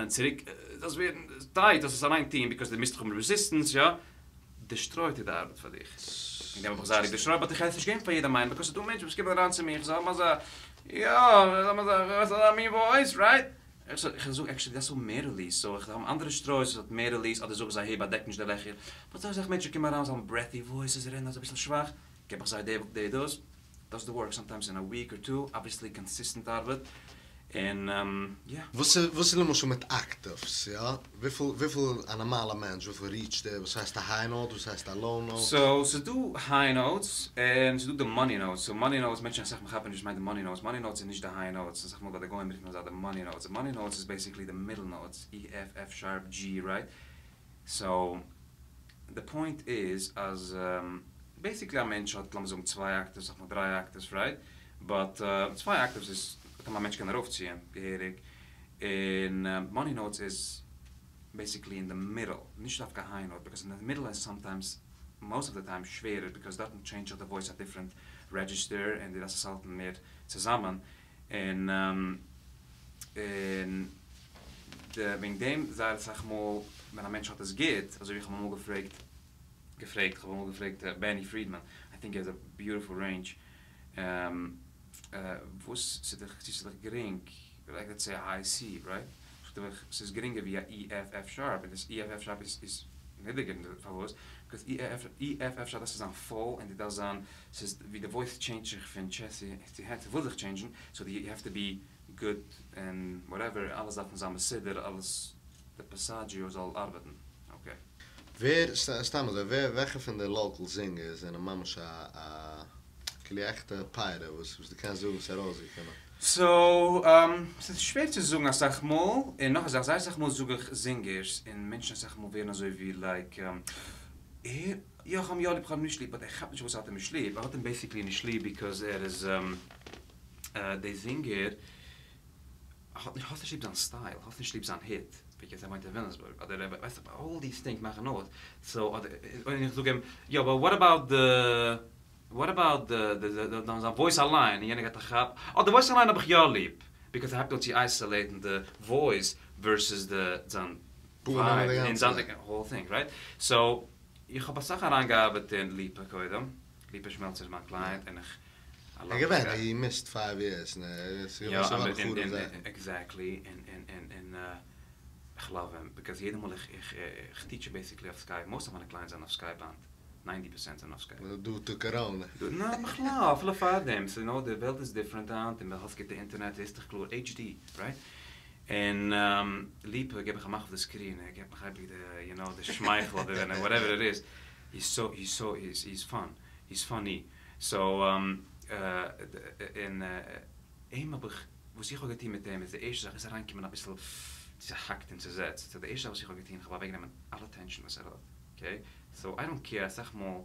צוריק זאלסט ווערן טייט זאלסט עס אליין טוהן ביקאוז דו מוזט דאך האבן רעזיסטענס יא די שטרוי טוט די ארבעט פאר דיך וועגן דעם האב איך זייער ליב די שטרוי באט איך קען עס נישט געבן פאר יעדעם איינעם ביקאוז ס'איז דא מענטשן וואס קומען אריין צו מיר זיי האבן אזא יא זיי האבן אזא מין וואויס רייט איך זאג עקשעלי דארפסט האבן מער ריליס, סאו איך האב אנדערע שטרויס וואס האט מער ריליס, אדער זאג איך זיי העי באדעק נישט די לעכער, באט אזוי אסאך מענטשן קומען אריין זיי האבן ברעטי וואויסעס זיי רעדן אזוי אביסל שוואך, געב איך זיי די דאס, דאס די ווארק סאמטיימס אין א וויק אר טו, אבוויעסלי קאנסיסטענט ארבעט, און יא. וואס איז למשל מיט אקטעווס, יא? וויפיל וויפיל א נארמאלע מענטש וויפיל ריעטשט ער? וואס הייסט א היי נאוט? וואס הייסט א לאו נאוט? סאו ס'איז דא היי נאוטס און ס'איז דא די מאני נאוטס, סאו מאני נאוטס מענטשן אסאך מאל כאפן נישט וואס מיינט די מאני נאוטס, מאני נאוטס איז נישט די היי נאוטס, אסאך מאל ביי די גוים רופט מען זיי די מאני נאוטס, די מאני נאוטס איז בעסיקלי די מידל נאוטס, אי עף, עף שארפ, דזשי, רייט? סאו די פוינט איז אז בעסיקלי א מענטש האט לאמיר זאגן צוויי אקטעווס אסאך מאל דריי אקטעווס רייט? באט צוויי אקטעווס איז טאמער א מענטש קען ארויפציען געהעריג, און מאני נאוטס איז בעסיקלי אין די מידל, נישט דווקא היי נאוט, ביקאוז אין די מידל איז סאמטיימס, מאסט אוו די טיים, שווערער, ביקאוז דארטן טשעינדזשט זיך די וואויס א דיפרענט רעדזשיסטער און דו דארפסט עס האלטן מער צוזאמען, און און די וועגן דעם זייער אסאך מאל ווען א מענטש האט עס גוט, אזוי ווי איך האב אמאל געפרעגט געפרעגט, איך האב אמאל געפרעגט בעני פרידמאן, איי טינק הי העז א ביוטיפול רעינדזש, וואס ס'איז דאך ס'איז דאך גרינג, לייק לעטס סעי א היי סי, רייט? זאגט ער מיך ס'איז גרינגער ווי א אי עף עף שארפ, און דאס אי עף עף שארפ איז איז נידעריגער, פארוואס? ביקאוז אי עף אי עף עף שארפ דארפסטו זיין פול און דו דארפסט זיין, ס'איז ווי די וואויס טשעינדזשט זיך פון טשעסט צו העד, ס'וויל זיך טשעינדזשן, סאו יו העוו טו בי גוד און וואטעווער, אלעס דארף זיין מסודר, אלעס די פאסאדזשיאו זאל ארבעטן, אקעי. ווער, סתם אזוי, ווער, וועלכע פון די לאקעל זינגערס זענען ממש א א כאילו עכטע פייערער וואס וואס דו קענסט זאגן ס'איז ארויסגעקומען? סאו, ס'איז שווער צו זאגן אסאך מאל, און נאך א זאך, זייער אסאך מאל זאג איך זינגערס, און מענטשן אסאך מאל ווערן אזוי ווי לייק, ער, יא איך האב אים יא ליב, איך האב אים נישט ליב, באט ער כאפט נישט וואס ער האט אים נישט ליב, ער האט אים בעסיקלי נישט ליב ביקאוז ער איז די זינגער, האט נישט, האסט נישט ליב זיין סטייל, האסט נישט ליב זיין היט. ביקאז ער וואוינט אין וויליאמסבורג אדער ער ווייסט אלל דיס טינגס מאכן אויס סאו אדער און איך זאג אים יא באט וואט אבאוט די וואט אבאוט די די די זיין וואויס אליין און יענער געט א כאפ אה די וואויס אליין האב איך יא ליב ביקאז ער הייבט אן צו אייסעלעיטן די וואויס ווערסעס די זיין ווייב און זיין האול טינג רייט סאו איך האב אסאך אריינגעארבעט אין ליפא קודם ליפא שמעלצער איז מיין קלייענט און איך ער געווען הי מיסד פייוו יערס און ער איז געווארן חרוב זייער. עקזעקטלי און און און און איך לאוו אים ביקאז יעדע מאל איך איך איך טיטש בעסיקלי אויף סקייפ מאסט אוו מיינע קלייענטס זענען אויף סקייפ היינט ניינטי פערסענט זענען אויף סקייפ. דו טו קאראנע. נאר בכלל אפילו פארדעם סאו יו נאו די וועלט איז דיפרענט היינט און האסט גוטע אינטערנעט זעסט דיך קלאר HD רייט און ליפא געב איך א מאך אויף די סקרין ער געבט מיך אייביג די יו נאו די שמייכל אדער וואטעווער איט איז היז סאו היז סאו היז פאן היז פאני. סאו און אים האב איך, וואס איך האב געטון מיט אים איז די ערשטע זאך איז אריינגעקומען אביסל צוהאקט און צוזעצט, סאו די ערשטע זאך וואס איך האב געטון איך האב אוועקגענומען אלע טענשאן וואס ער האט, אקעי, סאו איי דאנט קעיר אסאך מאל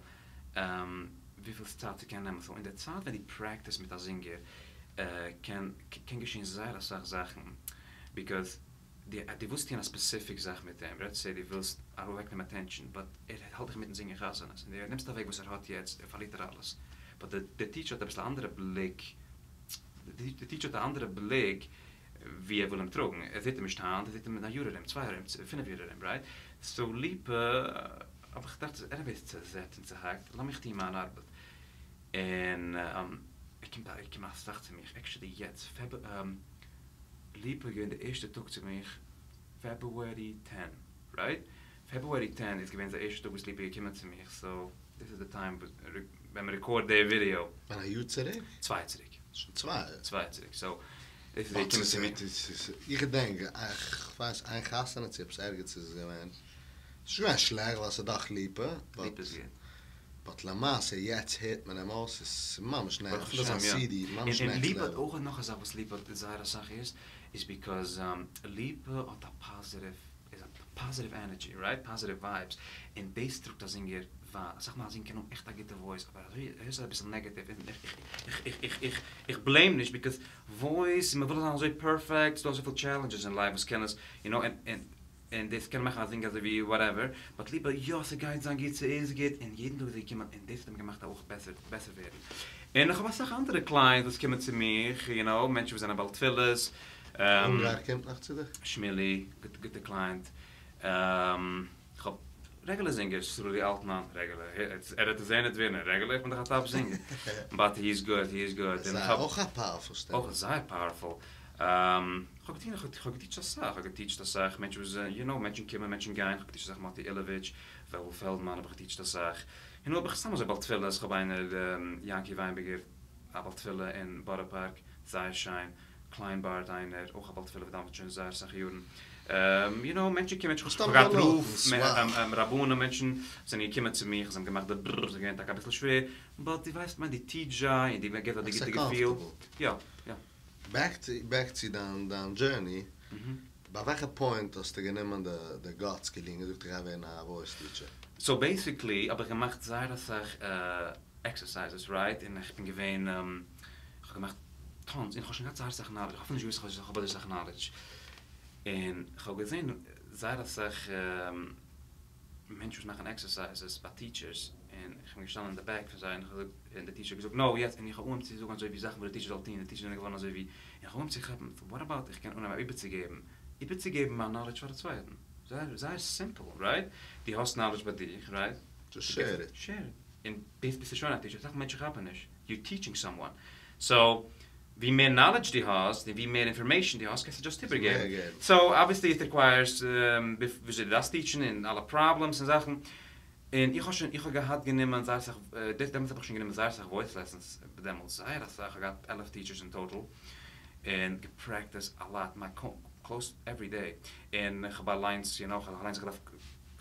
וויפיל צייט ס'קען נעמען, סאו אין די צייט ווען דו פרעקטיסט מיט א זינגער קען קען געשען זייער אסאך זאכן, ביקאוז דו ווילסט טון א ספעסיפיק זאך מיט אים, לעטס סעי דו ווילסט אוועקנעמען טענשאן, באט ער האלט דאך אינמיטן זינגען חזנות, און דו נעמסט אוועק וואס ער האט יעצט, פארלירט ער אלעס. באט די טיטשער האט אביסל א אנדערע בליק, די טיטשער האט א אנדערע בליק ווי ער וויל אים טראגן, ער זעט אים נישט היינט, ער זעט אים אין א יאר ארום, צוויי יאר ארום, פינף יאר ארום, רייט? סאו ליפא האב איך געדאכט עניוועי איז צעזעצט און צוהאקט, לאמיך טון מיין ארבעט. און ער קומט ער קומט אסאך צו מיך, עקשעלי יעצט פעב. ליפא איז געווען די ערשטע טאג צו מיך פעברוארי טען, רייט? פעברוארי טען איז געווען די ערשטע טאג וואס ליפא איז געקומען צו מיך, סאו דיס איז די טיים ווען מען רעקארד די ווידיאו. ווען א יאר צוריק? צוויי צוריק. שוין צוויי? צוויי צוריק, סאו דאס איז ער געקומען צו מיר. איך געדענק, איך ווייס איין חתונה צו עפעס ערגעץ איז עס געווען, ס'איז נישט געווען שלעכט ווייל ס'איז דאך ליפא, ליפא איז גוט. באט למעשה יעצט הערט מען אים אויס ס'איז ממש נעקסט, אפילו זיין סידי איז ממש נעקסט לעוועל. און ליפא האט אויך נאך א זאך וואס ליפא האט זייער אסאך איז, איז ביקאז ליפא האט א פאזיטיוו, איז א פאזיטיוו ענערדזשי, רייט? פאזיטיוו ווייבס, און דאס טראגט א זינגער ווייט, אסאך מאל א זינגער קען האבן עכט א גוטע וואויס אבער אזוי ער איז אביסל נעגעטיוו, און איך איך איך איך איך בלעים נישט ביקאז וואויס, מען וויל זיין אזוי פערפעקט, ס'דא אזויפיל טשעלענדזשעס אין לייף וואס קען עס, יו נאו, און און דאס קען מאכן א זינגער אזוי ווי וואטעווער, באט ליפא יא ס'גייט זיין גוט ס'איז גוט, און יעדן טאג איז ער געקומען און דאס האט אים געמאכט אויך בעסער בעסער ווערן, און איך האב אסאך אנדערע קלייענטס וואס קומען צו מיך, יו נאו, מענטשן וואס זענען בעל תפילות. אונגאר קומט נאך צו דיך? שמילי, גוטע קלייענט, איך האב רעגולער זינגערס, סרולי אלטמאן, רעגולער, ער האט עס זעהן ניט ווערן רעגולער, איך בין דאך א טאפ זינגער, באט הי איז גוד, הי איז גוד, און איך האב. אויך א פאוערפול שטימע. אויך זייער פאוערפול. כ'האב געטון, כ'האב געטיטשט אסאך, כ'האב געטיטשט אסאך מענטשן וואס, יו נאו, מענטשן קומען, מענטשן גייען, כ'האב געטיטשט אסאך מאטי אילאוויטש, וועלוול פעלדמאן האב איך געטיטשט אסאך, און נו האב איך סתם אזוי בעל תפילות, כ'האב איינער יענקי וויינבערגער, א בעל תפילה אין בארא פארק, זייער שיין, קליינבארד איינער, אויך א בעל תפילה וואס דאווענט שוין זייער אסאך יארן, יו נאו, מענטשן קומען, כ'האב געהאט רב, רבנים, מענטשן זענען געקומען צו מיך, זיי האבן געמאכט די בררר, ס'איז געווען טאקע אביסל שווער, באט דו ווייסט, כ'מיין דו טיטשסט זיי, און דו געבסט זיי די גוטע געפיל, יא, יא. בעק טו בעק צו דיין דיין דזשערני, ביי וועלכע פוינט האסטו גענומען די די גאטס כאילו און געזאגט איך גיי ווערן א וואויס טיטשער? סאו בעיסיקלי האב איך געמאכט זייער אסאך עקסערסייזעס רייט, און איך בין געווען איך האב געמאכט טאנס, און איך האב שוין געהאט זייער אסאך נאלעדזש, איך האב אפילו נישט געוואוסט איך האב אזוי אסאך נאלעדזש, און איך האב געזען זייער אסאך מענטשן וואס מאכן עקסערסייזעס ביי טיטשערס, און איך בין געשטאנען אין די בעק פון זיי און איך האב געזאגט, און די טיטשער האט געזאגט נאו יעצט, און איך האב אנגעהויבן צו זאגן אזוי ווי זאכן וואס די טיטשער זאל טון, די טיטשער זענען געווארן אזוי ווי, און איך האב אנגעהויבן צו כאפן, וואט אבאוט איך קען אנהייבן איבערצוגעבן, איבערצוגעבן מיין נאלעדזש פאר א צווייטן, זייער זייער סימפל, רייט? דו האסט נאלעדזש ביי דיך, רייט? דזשאסט שעיר איט. שעיר איט. און דאס ביסטו שוין א טיטשער, אסאך מענטשן כאפן נישט, יור טיטשינג סאמוואן, סאו ווי מער נאלעדזש דו האסט און ווי מער אינפארמעישן דו האסט קענסטו דזשאסט איבערגעבן. סאו אבוויעסלי איט ריקווייערס וויאזוי דו דארפסט טיטשן און אלע פראבלעמס און זאכן. און איך האב שוין איך האב געהאט גענומען זייער אסאך דעמאלטס האב איך שוין גענומען זייער אסאך וואויס לעסענס דעמאלטס זייער אסאך איך האב געהאט עלף טיטשערס אין טאטאל און געפרעקטיסט א לאט מיין קלאוס עווערי דעי און איך האב אליינס יו נאו איך האב אליינס געדארפט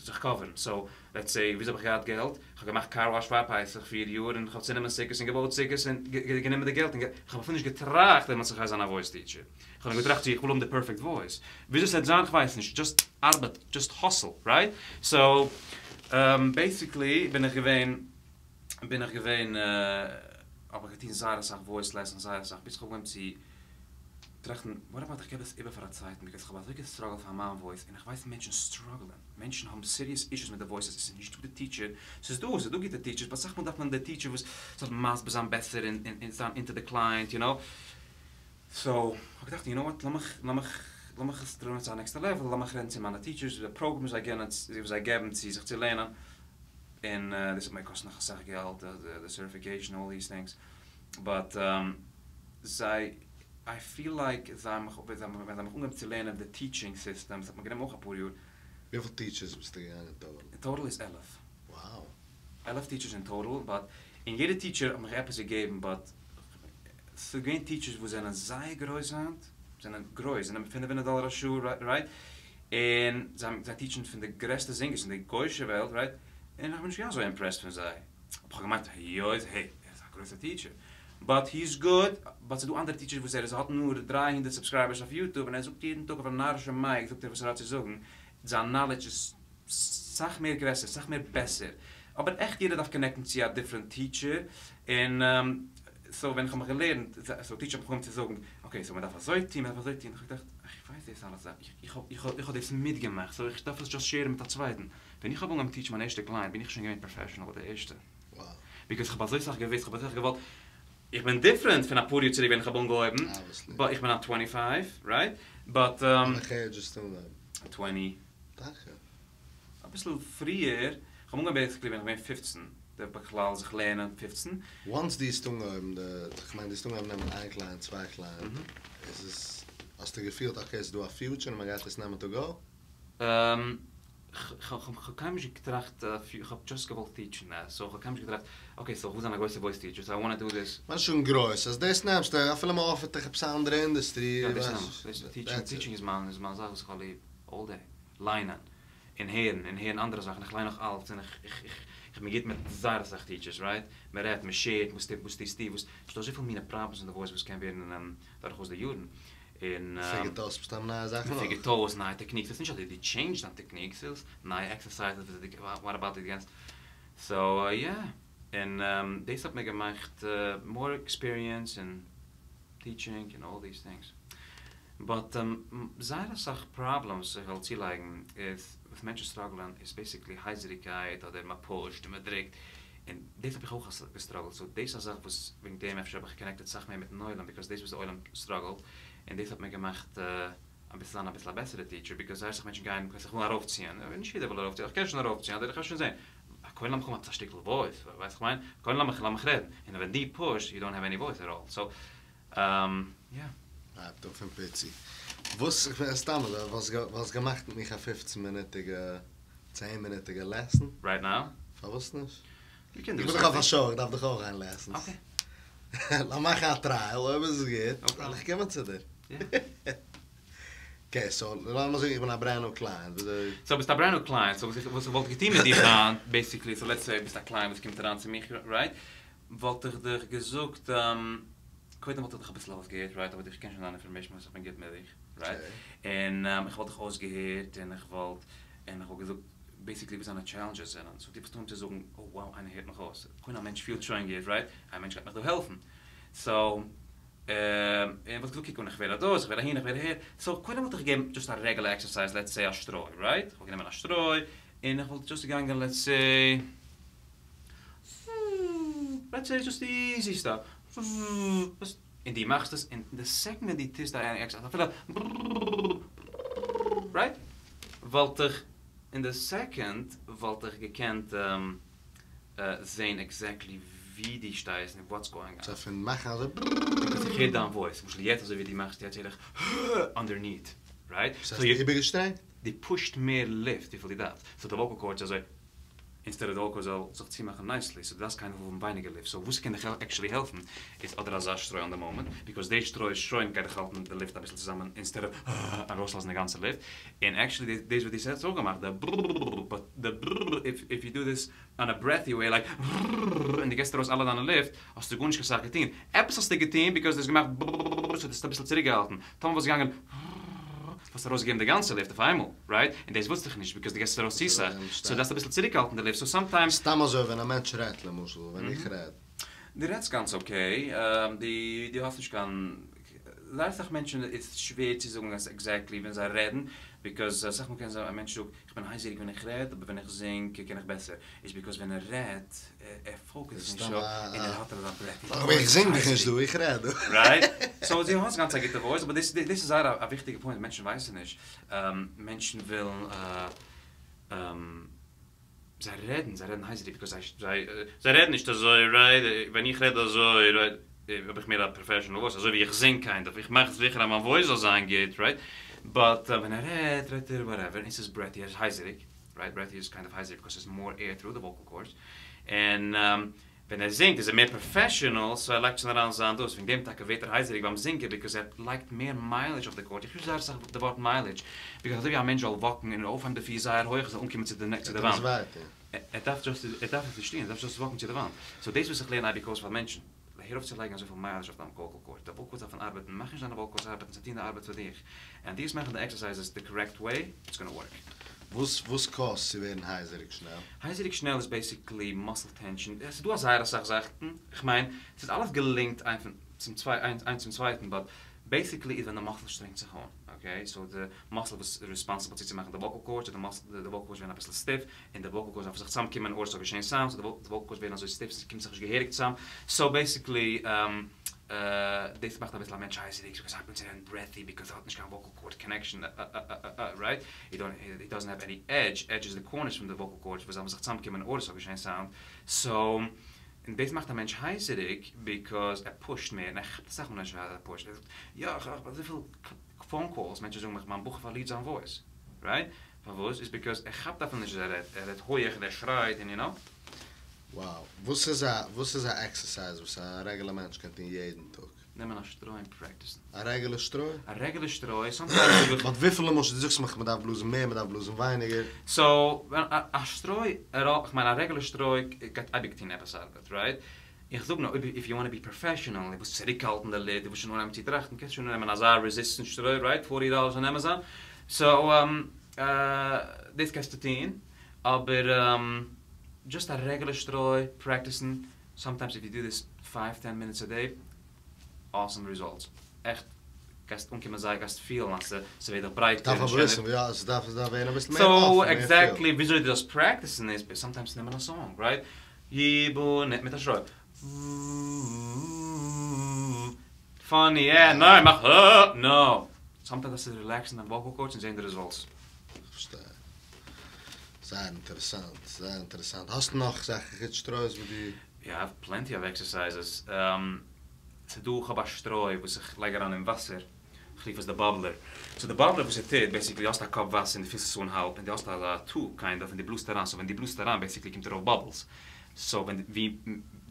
זיך קאווערן, סאו לעטס סעי וויאזוי האב איך געהאט געלט? איך האב געמאכט קאר וואש פאר פסח פיר יאר און איך האב צונומען סוכות און געבויט סוכות און גענומען די געלט און איך האב אפילו נישט געטראכט דעמאלטס איך גיי זיין א וואויס טיטשער, איך האב נאר געטראכט צו איך וויל האבן די פערפעקט וואויס, וויאזוי ס'וועט זיין כ'ווייס נישט, דזשאסט ארבעט, דזשאסט האסל, רייט? סאו בעיסיקלי בין איך געווען בין איך געווען האב איך געטון זייער אסאך וואויס לעסענס זייער אסאך ביז כ'האב אנגעהויבן צו. טראכטן, וואט אבאוט איך געב עס איבער פאר א צווייטן, ביקאוז איך האב אזוי געסטראגלט פאר מיין וואויס, און איך ווייס מענטשן סטראגלען, מענטשן האבן סיריעס אישוס מיט די וואויסעס, עס איז נישטא די טיטשער, ס'איז דא, ס'איז דא גוטע טיטשערס, באט אסאך מאל דארף מען די טיטשער וואס זאל מסביר זיין בעסער און און זיין אונטער די קלייענט, יו נאו. סאו, כ'האב געטראכט, יו נאו וואט, לאמיך, לאמיך, לאמיך עס טראגן צו א נעקסטע לעוועל, לאמיך רעדן צו מיינע טיטשערס, די פראגרעמס זיי געבן, וואס זיי געבן צו זיך צו לערנען, און דאס האט מיר געקאסט נאך אסאך געלט, די סערטיפיקעישן, אלל דיס טינגס, באט זיי, איי פיל לייק זיי האבן מיך, ווען זיי האבן מיך אנגעהויבן צו לערנען די טיטשינג סיסטעם, ס'האט מיר גענומען אויך אפאר יאר. וויפיל טיטשערס ביסטו געגאנגען טאטאל? טאטאל איז 11. Wow. 11 טיטשערס אין טאטאל, באט, און יעדע טיטשער האט מיך עפעס געגעבן, באט ס'איז געווען טיטשערס וואס זענען זייער גרויס היינט, זענען גרויס, זיי נעמען 500 דאלער א שעה, רייט? און זיי זיי טיטשן פון די גרעסטע זינגערס אין די גוי'שע וועלט, רייט? און איך בין נישט געווען אזוי אימפרעסד פון זיי. האב איך געמיינט, היות, העי, ער איז א גרויסער טיטשער. באט הי איז גוד, באט ס'איז דא אנדערע טיטשערס וואס ער איז האט נאר 300 סובסקרייבערס אויף יוטוב און ער זאגט יעדן טאג אויף א נארישע מייק זאגט ער וואס ער האט צו זאגן, זיין נאלעדזש איז סאך מער גרעסער, סאך מער בעסער. אבער עכט יעדער דארף קאנעקטן צו א דיפרענט טיטשער, און סאו ווען איך האב מיך געלערנט, סאו טיטשער האט מיך אנגעהויבן צו זאגן, אקעי סאו מען דארף אזוי טון, מען דארף אזוי טון, איך האב געדאכט, איך ווייס דאס אלעס, איך האב איך האב איך האב דאס מיטגעמאכט, סאו איך דארף עס דזשאסט שעירן מיט א צווייטן. ווען איך האב אנגעהויבן טיטשן מיין ערשטע קלייענט בין איך שוין געווען פראפעשענעל ביי די ערשטע. ביקאוז איך האב אזוי סאך געוואוסט, איך האב אזוי סאך געוואלט, איך בין דיפרענט פון אפאר יאר צוריק ווען איך האב אנגעהויבן, באט איך בין היינט טווענטי פייוו, רייט? באט. וועלכע עידזש האסטו אנגעהויבן? טווענטי. טאקע? אביסל פריער, איך האב אנגעהויבן בעיסיקלי ווען איך בין געווען 15, די בכלל זיך לערנען 15. וואנס דו האסט אנגעהויבן די, איך מיין דו האסט אנגעהויבן נעמען איין קלייענט, צוויי קלייענט, איז עס, האסטו געפילט אקעי ס'איז דא א פיוטשער און מ'גייט עס נעמען טו גאו? כ'האב קיינמאל נישט געטראכט, כ'האב דזשאסט געוואלט טיטשן, סאו כ'האב קיינמאל נישט געטראכט, אקעי סאו כ'וויל זיין א גרויסע וואויס טיטשער, סאו איי וואנט טו דו דיס. כ'מיין שוין גרויס, אז דאס נעמסטו, אפילו מ'אפערט דיך עפעס א אנדערע אינדוסטרי, יא דאס נעם איך, טיטשינג איז מיין איז מיין זאך וואס איך האב ליב, אלל דעי, ליינען, און הערן, און הערן אנדערע זאכן, איך ליין נאך אלץ, און איך איך איך בין גוט מיט זייער אסאך טיטשערס, רייט? מ'רעדט, מ'שעירט, וואס טוט וואס טוסטו, וואס, ס'דא אזויפיל מינע פראבלעמס אין די וואויס וואס קען ווערן דורכאויס די יארן. און פיגערט אויס מסתם נייע זאכן אויך. פיגערט אויס נייע טעקניקס, ס'איז נישט אז דו טשעינדזשט דיין טעקניק, ס'איז נייע עקסערסייזעס וואס דו וואט אבאוט דו קענסט, סאו יא, און דאס האט מיר געמאכט מאר עקספיריענס אין טיטשינג און אלל דיס טינגס, באט זייער אסאך פראבלעמס איך וועל צולייגן איז וואס מענטשן סטראגלען איז בעסיקלי הייזעריגקייט אדער מ'פושט און מ'דרוקט, און דאס האב איך אויך געסטראגלט, סאו דאס איז א זאך וואס וועגן דעם אפשר האב איך קאנעקטעד סאך מער מיטן עולם, ביקאוז דאס וואס די עולם סטראגלט, און דאס האט מיר געמאכט אביסל זיין אביסל א בעסערע טיטשער, ביקאוז זייער אסאך מענטשן גייען ביקאוז איך וויל ארויפציען, נישט יעדער וויל ארויפציען, איך קען שוין ארויפציען, אדער איך וועל שוין זען, קודם לאמיך האבן עפעס א שטיקל וואויס, ווייסט וואס איך מיין? קודם לאמיך לאמיך רעדן, און ווען דו פושט, יו דאנט העוו עני וואויס עט אלל, סאו יא. הייבט אן פון פיצי. וואס, סתם אזוי, וואלסט געמאכט מיט מיך א פופצן מינוטיגע צען מינוטיגע לעסן? רייט נאו? פארוואס נישט? איך בין דאך אויף א שאו, איך דארף דאך אויך גיין לעסענס. לאמיר מאכן א טרייעל, אויב איז עס גוט, וועל איך קומען צו דיר. אקעי, סאו לאמיר זאגן איך בין א ברענד ניו קלייענט, וויאזוי. סאו ביסט א ברענד ניו קלייענט, סאו וואס איך וואלט געטון מיט דיך היינט, בעיסיקלי, סאו לעטס סעי ביסט א קלייענט וואס קומט אריין צו מיך, רייט? וואלט איך דיך געזאגט, קודם וואלט איך דיך אביסל אויסגעהערט, רייט? אבער איך קען שוין דיין אינפארמעישן וואס איך בין גוט מיט דיך, רייט? און איך וואלט דיך אויסגעהערט, און איך וואלט, און איך וואלט געזאגט בעיסיקלי וואס דיינע טשעלענדזשעס זענען, סאו דו וואלסט אנגעהויבן צו זאגן, oh wow איינער הערט מיך אויס, קודם א מענטש פילט שוין גוט, רייט? א מענטש גייט מיך דא העלפן. סאו, און וואלט געזאגט קוק אן איך ווער אדאס, איך ווער אהין, איך ווער אהער, סאו קודם וואלט איך געגעבן דזשאסט א רעגולער עקסערסייז, לעטס סעי א שטרוי, רייט? איך וואלט גענומען א שטרוי, און איך וואלט דזשאסט געגאנגען לעטס סעי, לעטס סעי דזשאסט איזי סטאף, און דו מאכסט עס, און די סעקאנד ווען דו טוסט א עקסערסייז אפילו רייט, וואלט איך אין די סעקאנד וואלט איך געקענט זעהן עקזעקטלי ווי דו שטייסט און וואטס גאוינג אן. סא פון מאכן אזוי ביקאוז איך הער דיין וואויס, למשל יעצט אזוי ווי דו מאכסט יעצט הער איך אנדערניט, רייט? ס'הייסט איבערגעשטרענגט? דו פושט מער לופט וויפיל דו דארפסט, סאו די וואקעל קארדס אזוי. אינסטעד די וואקעל זאל זיך צומאכן נייסלי, סאו דו דארפסט קיינמאל האבן ווייניגער לופט, סאו וואס קען דיך עקשעלי העלפן איז אדער אזא שטרוי אן די מאמענט, ביקאוז די שטרוי שוין גייט דיך האלטן די לופט אביסל צוזאמען אינסטעד אוו ארויסלאזן די גאנצע לופט, און עקשעלי דאס וואס דו האסט אויך געמאכט די ברררררר באט די בררררר איף יו דו דיס אן א ברעטי וועי לייק ברררררר און דו געסט ארויס אלע דיינע לופט האסטו גארנישט קיין סאך געטון, עפעס האסטו געטון ביקאוז דו האסט געמאכט ברררררר סאו דו האסט אביסל צוריקגעהאלטן, טאמער וואלסט געגאנגען ברררררר וואלסטו ארויסגעגעבן די גאנצע לופט אויף איינמאל. רייט? און דאס ווילסטו דאך נישט ביקאוז דו געסט עס ארויס צו סאך, סאו דארפסט אביסל צוריקהאלטן די לופט, סאו סאמטיימס. סתם אזוי ווען א מענטש רעדט, למשל ווען איך רעד. דו רעדסט גאנץ אקעי, דו האסט נישט קיין, זייער אסאך מענטשן איז שווער צו זאגן אז עקזעקטלי ווען זיי רעדן, ביקאוז אסאך מאל קען זיין א מענטש זאגט איך בין הייזעריג ווען איך רעד אבער ווען איך זינג קען איך בעסער, איז ביקאוז ווען ער רעדט ער פאוקעסט נישט אויף און ער האט אזא ברעטי אבער איך זינג דאך נישט דא, איך רעד דא. רייט? סאו דו האסט גאנץ א גוטע וואויס אבער דאס איז זייער א וויכטיגע פוינט מענטשן ווייסן נישט, מענטשן ווילן זיי רעדן, זיי רעדן הייזעריג ביקאוז זיי זיי זיי רעדן נישט אזוי רייט, ווען איך רעד אזוי רייט האב איך מער א פראפעשענעל וואויס אזוי ווי איך זינג קיינד אוו, איך מאך זיכער אז מיין וואויס זאל זיין גוט רייט, באט ווען ער רעדט רעדט ער וואטעווער און ס'איז ברעטי ער איז הייזעריג רייט, ברעטי איז קיינד אוו הייזעריג ביקאוז ס'איז מאר עיר טרו די וואקעל קארדס, און ווען ער זינגט איז ער מער פראפעשענעל סאו ער לייגט שוין אריין זיין דאס, וועגן דעם טאקע ווערט ער הייזעריג ביים זינגען ביקאוז ער לייגט מער מיילעדזש אויף די קארד, איך יוז זייער אסאך די ווארט מיילעדזש ביקאוז אזוי ווי א מענטש זאל וואקן און אויפהייבן די פיס זייער הויך ער זאל אנקומען צו די וואנט, ער דארף דזשאסט ער דארף עס נישט טון ער דארף דזשאסט וואקן צו די וואנט, סאו דאס וואס איך לערן אייביג אויס פאר מענטשן, הער אויף צו לייגן אזויפיל מיילעדזש אויף דיין וואקעל קארד, די וואקעל קארדס דארפן ארבעטן, מאך נישט דיינע וואקעל קארדס ארבעטן זיי טוען די ארבעט פאר דיך, און דו וועסט מאכן די עקסערסייזעס די קארעקט וועי, איטס גאנא ווארק. וואס וואס קאוזט צו ווערן הייזעריג שנעל? הייזעריג שנעל איז בעיסיקלי מאסל טענשאן, עס איז דא זייער אסאך זאכן, כ'מיין ס'איז אלעס געלינקט איינס צום צווייטן, באט בעיסיקלי איז ווען די מאסל שטרענגט זיך אן, אקעי, סאו די מאסל וואס איז ריספאנסיבל צו צומאכן די וואקעל קארדס, די וואקעל קארדס ווערן אביסל סטיף, און די וואקעל קארדס דארפן זיך צוזאמקומען אר ס'זאל געשען סאונד, סאו די וואקעל קארדס ווערן אזוי סטיף ס'קומט זיך נישט געהעריג צוזאם, סאו בעיסיקלי דאס מאכט אביסל א מענטש הייזעריג, סאו ער הייבט אן צו רעדן ברעטי ביקאוז ער האט נישט קיין וואקעל קארד קאנעקשאן, רייט? הי דאנט הי דאזענט העוו עני עדזש, עדזש איז די קארנערס פון די וואקעל קארדס וואס זאלן זיך צוזאמקומען אר ס'זאל געשען סאונד, סאו און דאס מאכט א מענטש הייזעריג ביקאוז ער פושט מער, און ער כאפט אסאך מאל נישט אז ער פושט, ער זאגט יא איך האב אזויפיל פאון קאלס, מענטשן זאגן מיך מיין בחור פארלירט זיין וואויס, רייט? פארוואס? איז ביקאוז ער כאפט אפילו נישט אז ער רעדט, ער רעדט הויעך און ער שרייט און יו נאו. Wow. וואס איז א וואס איז א עקסערסייז וואס א רעגולער מענטש קען טון יעדן טאג? נעמען א שטרוי און פרעקטיסן. א רעגולער שטרוי? א רעגולער שטרוי, סאמטיימס זאג איך. באט וויפיל למשל, דו זאגסט מיך מ'דארף בלאזן מער מ'דארף בלאזן ווייניגער. סאו, א שטרוי, כ'מיין א רעגולער שטרוי גייט אייביג טון עפעס ארבעט, רייט? איך זאג נאר אויב איף יו וואנט טו בי פראפעשענעל, דו ווילסט צוריקהאלטן די לוט, דו ווילסט שוין אנהייבן צו טראכטן, קענסט שוין אננעמען אזא רעזיסטענט שטרוי, רייט? פארטי דאללערס אן עמעזאן. סאו, דאס קענסטו טון, אבער דזשאסט א רעגולער שטרוי, פרעקטיסן, סאמטיימס איף יו דו דיס פייוו טען מינוטס א דעי, אסאם ריזאלטס, עכט גייסט אנקומען זייער גייסט פילן אז ס'ווערט דיך ברייטער און שענער. דארף אביסל, יא, ס'דארף ווערן אביסל מער אפן, סאו עקזעקטלי וויאזוי דו זאלסט פרעקטיסן איז סאמטיימס נעמען א סאנג, רייט? יבנה מיט א שטרוי. פאני, יא, ניין, מאך ה, נאו. סאמטיימס דארפסטו רילעקסן דיין וואקעל קארדס און זען די רעזאלטס. כ'פארשטיי. זייער אינטערעסאנט, זייער אינטערעסאנט. האסט נאך זאכן חוץ שטרויס וואס דו. יא, איי האוו פלענטי אוו עקסערסייזעס. ס'דא, כ'האב א שטרוי וואס איך לייג אריין אין וואסער. כ'רוף עס די באבלער. סאו די באבלער וואס ער טוט, בעסיקלי האסט א קאפ וואסער און דו פילסט עס אן האלב, און דו האסט אזא טוב קיינד אוו און דו בלאזט אריין, סאו ווען דו בלאזט אריין בעסיקלי קומט ארויף באבלס. סאו ווען ווי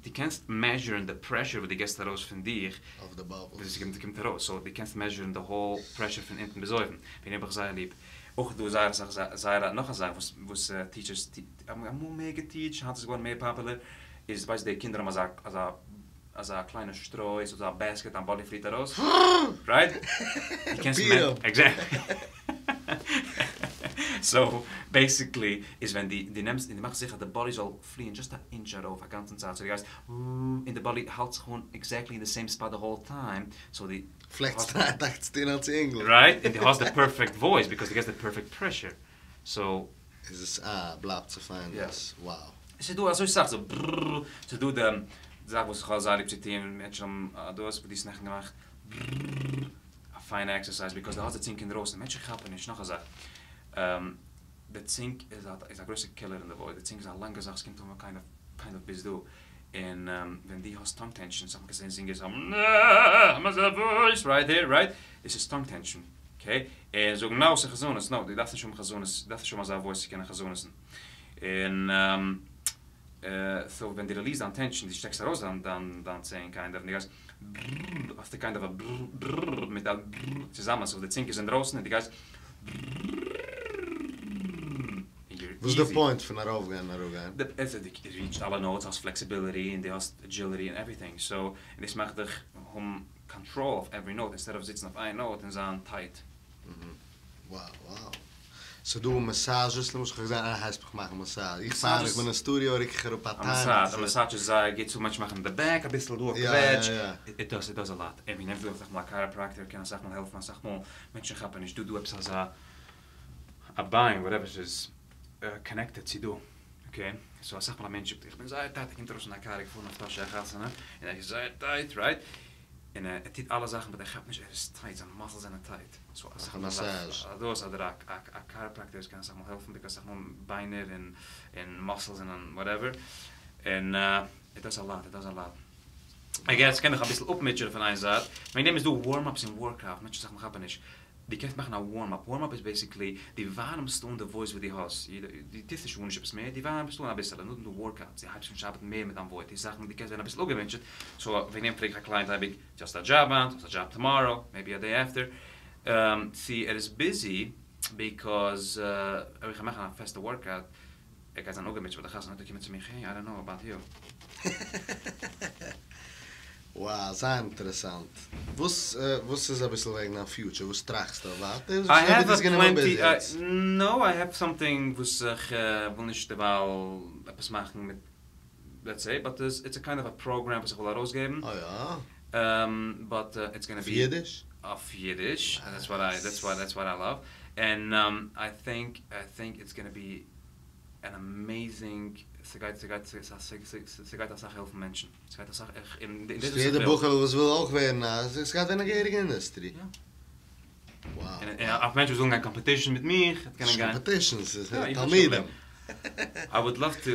דו קענסט מעזשערן די פרעשור וואס דו געסט ארויס פון דיך, אויף די באבלס. וואס עס קומט ארויס, סאו דו קענסט מעזשערן די האול פרעשור פון אונטן ביז אויבן. וועגן דעם האב איך זייער ליב. אויך איז דא זייער אסאך זייער נאך א זאך וואס וואס טיטשערס האבן אמאל מער געטיטשט, היינט איז עס געווארן מער פאפולער, איז ווייסט די קינדער האבן אזא אזא אזא קליינע שטרוי, ס'איז אזא בעסקעט א באלי פליט ארויס, רייט? דו קענסט עקזעקטלי. סאו בעיסיקלי איז ווען דו דו נעמסט און דו מאכסט זיכער אז די באלי זאל פליען דזשאסט א אינטש ארויף א גאנצן צייט, סאו דו גייסט און די באלי האלט זיך אן עקזעקטלי אין די סעים ספאט די האול טיים, סאו דו פלעגסט טרייען טאקע צו טון אלס אינגל. רייט? און דו האסט די פערפעקט וואויס ביקאוז דו געסט די פערפעקט פרעשור, סאו. איז עס א בלייבט צו פיין דאס wow. עס איז דא אזוי סאך סאו ברררר ס'איז דא די זאך וואס איך האב זייער ליב צו טון מענטשן האבן דאס וואס דו האסט נעכטן געמאכט ברררר א פיינע עקסערסייז ביקאוז דו האסט די צינג אינדרויסן מענטשן כאפן נישט נאך א זאך די צינג איז א גרויסע קילער אין די וואויס די צינג איז א לאנגע זאך ס'קומט אן קיינד אוו קיינד אוו ביז דא און ווען דו האסט טאנג טענשאן סאך מאל קענסטו זען זינגערס האבן אזא וואויס רייט העיר רייט דאס איז טאנג טענשאן אקעי און זאגן נאו ס'איז חזנות נאו דו דארפסט נישט האבן חזנות דו דארפסט נישט האבן אזא וואויס צו קענען חזנות'ן און סאו ווען דו ריליעסט דיין טענשאן דו שטעקסט ארויס דיין דיין דיין צונג קיינד אוו און דו גייסט ברררר האסטו קיינד אוו א ברררר מיט א ברררר צוזאמען סאו די צונג איז אינדרויסן און דו גייסט ברררר און יור וואס איז די פוינט פון ארויפגיין און אראפגיין? דו ריטשט אלע נאוטס האסט פלעקסיביליטי און דו האסט עדזשילעטי און עווריטינג סאו און דאס מאכט דיך האבן קאנטראל אויף עווערי נאוט אינסטעד אוו זיצן אויף איין נאוט און זיין טייט. Wow wow. ס'דא massage ס, למשל, איך האב געזען איינער הייסט מיך מאכן massage. איך פאר, איך בין אין studio, ריק איך אראפ א time. א massage איז זייער גוט צו מענטשן מאכן די back אביסל דא א קוועטש. It does, it does a lot. I mean, אסאך מאל א chiropractor קען אסאך מאל העלפן, אסאך מאל מענטשן כאפן נישט דא דא עפעס אזא א ביין, whatever ס'איז connected צו דא. Okay? So אסאך מאל א מענטש זאגט איך בין זייער tight, ער קומט ארויס פון א קאר, געפארן אויף טאהש א חתונה, און ער איז זייער tight, right? און ער טוט אלע זאכן, but ער כאפט נישט ער איז tight, זיינע muscles זענען tight. So אסאך מאל דאס אדער א chiropractor קען אסאך מאל העלפן, because אסאך מאל ביינער און muscles און whatever. און it does a lot, it does a lot. I guess קען איך אביסל אפמיטשען פון איין זייט. וועגן דעם איז דא warm-ups און workout, מענטשן זאגן כאפן נישט. דו קענסט מאכן א warm-up. Warm-up איז basically, דו ווארעמסט אן די voice וואס דו האסט. דו טוסט נישט גארנישט עפעס מער, דו ווארעמסט אן אביסל. און נאכדעם דו workout. דו הייבסט אן צו ארבעטן מער מיט דיין voice. די זאכן, דו קענסט ווערן אביסל אפגעמוטשעט. So, וועגן דעם פרעג איך א client אייביג, דו האסט א job היינט, האסט א job tomorrow, maybe a day after. צי ער איז busy, because, אויב איך מאך א פעסטע workout, ער גייט זיין אפגעמוטשעט ביי די חתונה, ער קומט צו מיר, hey, I don't know about you. Wow, זייער אינטערעסאנט. וואס איז אביסל וועגן דיין future? וואס טראכסטו ווייטער? I have a plenty, no, I have something וואס איך וויל נישט דערווייל עפעס מאכן מיט, let's say, but it's a kind of a program וואס איך וויל ארויסגעבן. Oh יא? But it's gonna be... אויף אידיש? אויף אידיש, that's what I love. And I think it's gonna be an amazing, ס'גייט, ס'גייט אסאך העלפן מענטשן. ס'גייט אסאך, אין דאס איז יעדער בחור וואס וויל אויך ווערן, ס'גייט ווערן א געהעריגע industry. יא. Wow. און אויך מענטשן וואס ווילן גיין competition מיט מיר, קענען גיין. Competition, ס'איז תלמידים. I would love to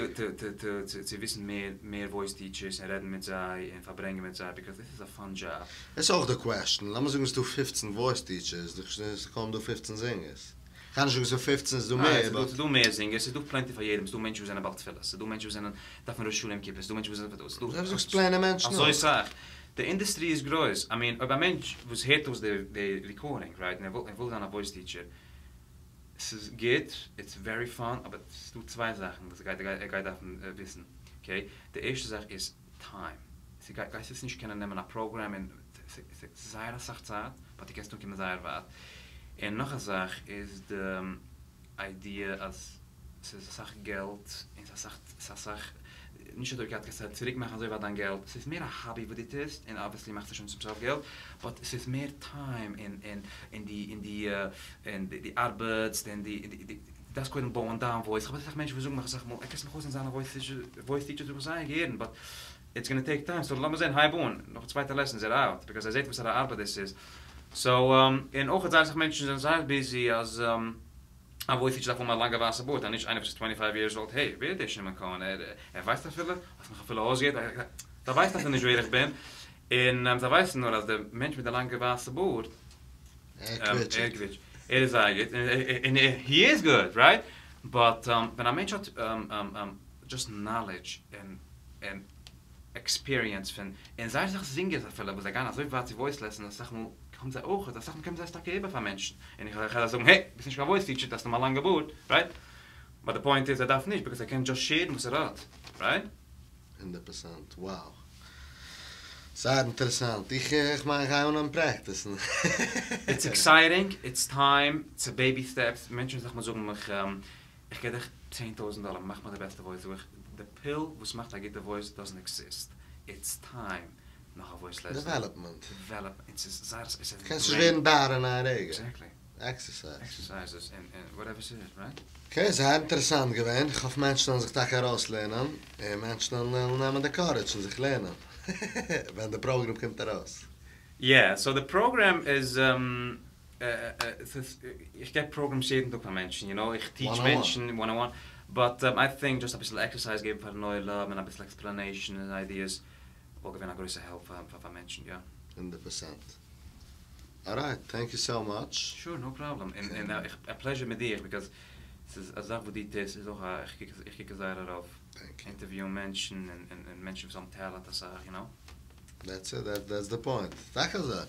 צו וויסן מער voice teachers און רעדן מיט זיי און פארברענגען מיט זיי, because this is a fun job. דאס איז אויך די question. לאמיר זאגן, ס'איז דא 15 voice teachers, עס קומען דא 15 singers. קען נישט זאגן ס'איז 15, ס'איז דא מער, but ס'איז דא מער singers, ס'איז דא plenty פאר יעדעם, ס'איז דא מענטשן וואס זענען בעל תפילה, ס'איז דא מענטשן וואס זענען דארפן ראש השנה יום כיפור, ס'איז דא מענטשן וואס זענען דאס. דו זאגסט פלעינע מענטשן. אזוי סאך. די industry איז גרויס. I mean, אויב א מענטש וואס הערט אויס די recording, right, און ער וויל זיין א voice teacher, עס איז גוט, it's very fun, אבער עס איז דא צוויי זאכן וואס ער גייט דארפן וויסן. Okay? די ערשטע זאך איז time. גייסט עס נישט קענען נעמען א program און ס'איז זייער אסאך צייט, but דו קענסט אנקומען זייער ווייט. און נאך א זאך איז די idea אז עס איז אסאך געלט, און עס איז אסאך, נישט אז דו גייסט צוריק מאכן אזוי ווייט דיין געלט, עס איז מער א hobby וואס דו טוסט, און obviously מאכסטו שוין צום סוף געלט, but עס איז מער time אין די ארבעט, אין די דאס קודם בויען דיין voice. איך האב אסאך מענטשן וואס זאגן מיך אסאך מאל, איך קען מיך אויס אין זיינע voice teacher זאגן זייער גערן, but it's gonna take time. So לאמיר זען, הייב אן, נאך א צווייטע lesson איז ער out, because ער זעט וואס א ארבעט דאס איז. So, און אויך זייער אסאך מענטשן זענען זייער busy אז א voice teacher דארף האבן א לאנגע ווייסע בארד, און נישט איינער וואס איז 25 years old, hey, ווער איז דער שמעון כהן? ער ווייסט אפילו, האט מיך אפילו אויסגעהערט, ער ווייסט אפילו נישט ווער איך בין. און זיי ווייסן נאר אז דער מענטש מיט די לאנגע ווייסע בארד, ער ער קוויטשט. ער איז זייער גוט. און he is good, right? But ווען א מענטש האט just knowledge and experience פון, און זייער אסאך singers אפילו, וואס זיי גייען אזוי ווייט צו voice lessons, אסאך מאל קומען זיי אויך, אסאך מאל קענען זיי עס טאקע איבער פאר מענטשן. און איך וועל זאגן, hey, ביסט נישט קיין voice teacher, דאס איז נאר א לאנגע בארד, right? But the point is, ער דארף נישט, because ער קען just share וואס ער האט, right? 100%, wow. זייער אינטערעסאנט. איך מיין, איך גיי אן practice. It's exciting, it's time, it's a baby steps. מענטשן זאגן מיר, זאגן מיך, איך געב דיך 10.000 דאלאר, מאך מיר די בעסטע voice. זאג איך, the pill וואס מאכט א גוטע voice doesn't exist. It's time. נאך א voice lesson. Development. Develop. It's זייער, it's a קענסט נישט ווערן דאר אין א רגע. Exactly. Exercise. Exercises and whatever it is, right? Okay, זייער אינטערעסאנט געווען. איך האף מענטשן זאלן זיך טאקע ארויסלערנען. און מענטשן זאלן נעמען די courage און זיך לערנען. ווען די program קומט ארויס. Yeah, so the program is איך געב programs יעדן טאג פאר מענטשן, איך teach מענטשן one on one. But I think just אביסל exercise געבן פאר נייע love און אביסל explanation and ideas וואלט געווען א גרויסע help פאר מענטשן, יא. 100%. Alright, thank you so much. Sure, no problem. And a pleasure מיט דיר, because עס איז א זאך וואס דו טוסט, איז אויך איך קוק זייער דערויף. Thank you. Interview מענטשן און מענטשן וואס האבן talent, אסאך. That's it, that's the point. טאקע אזוי.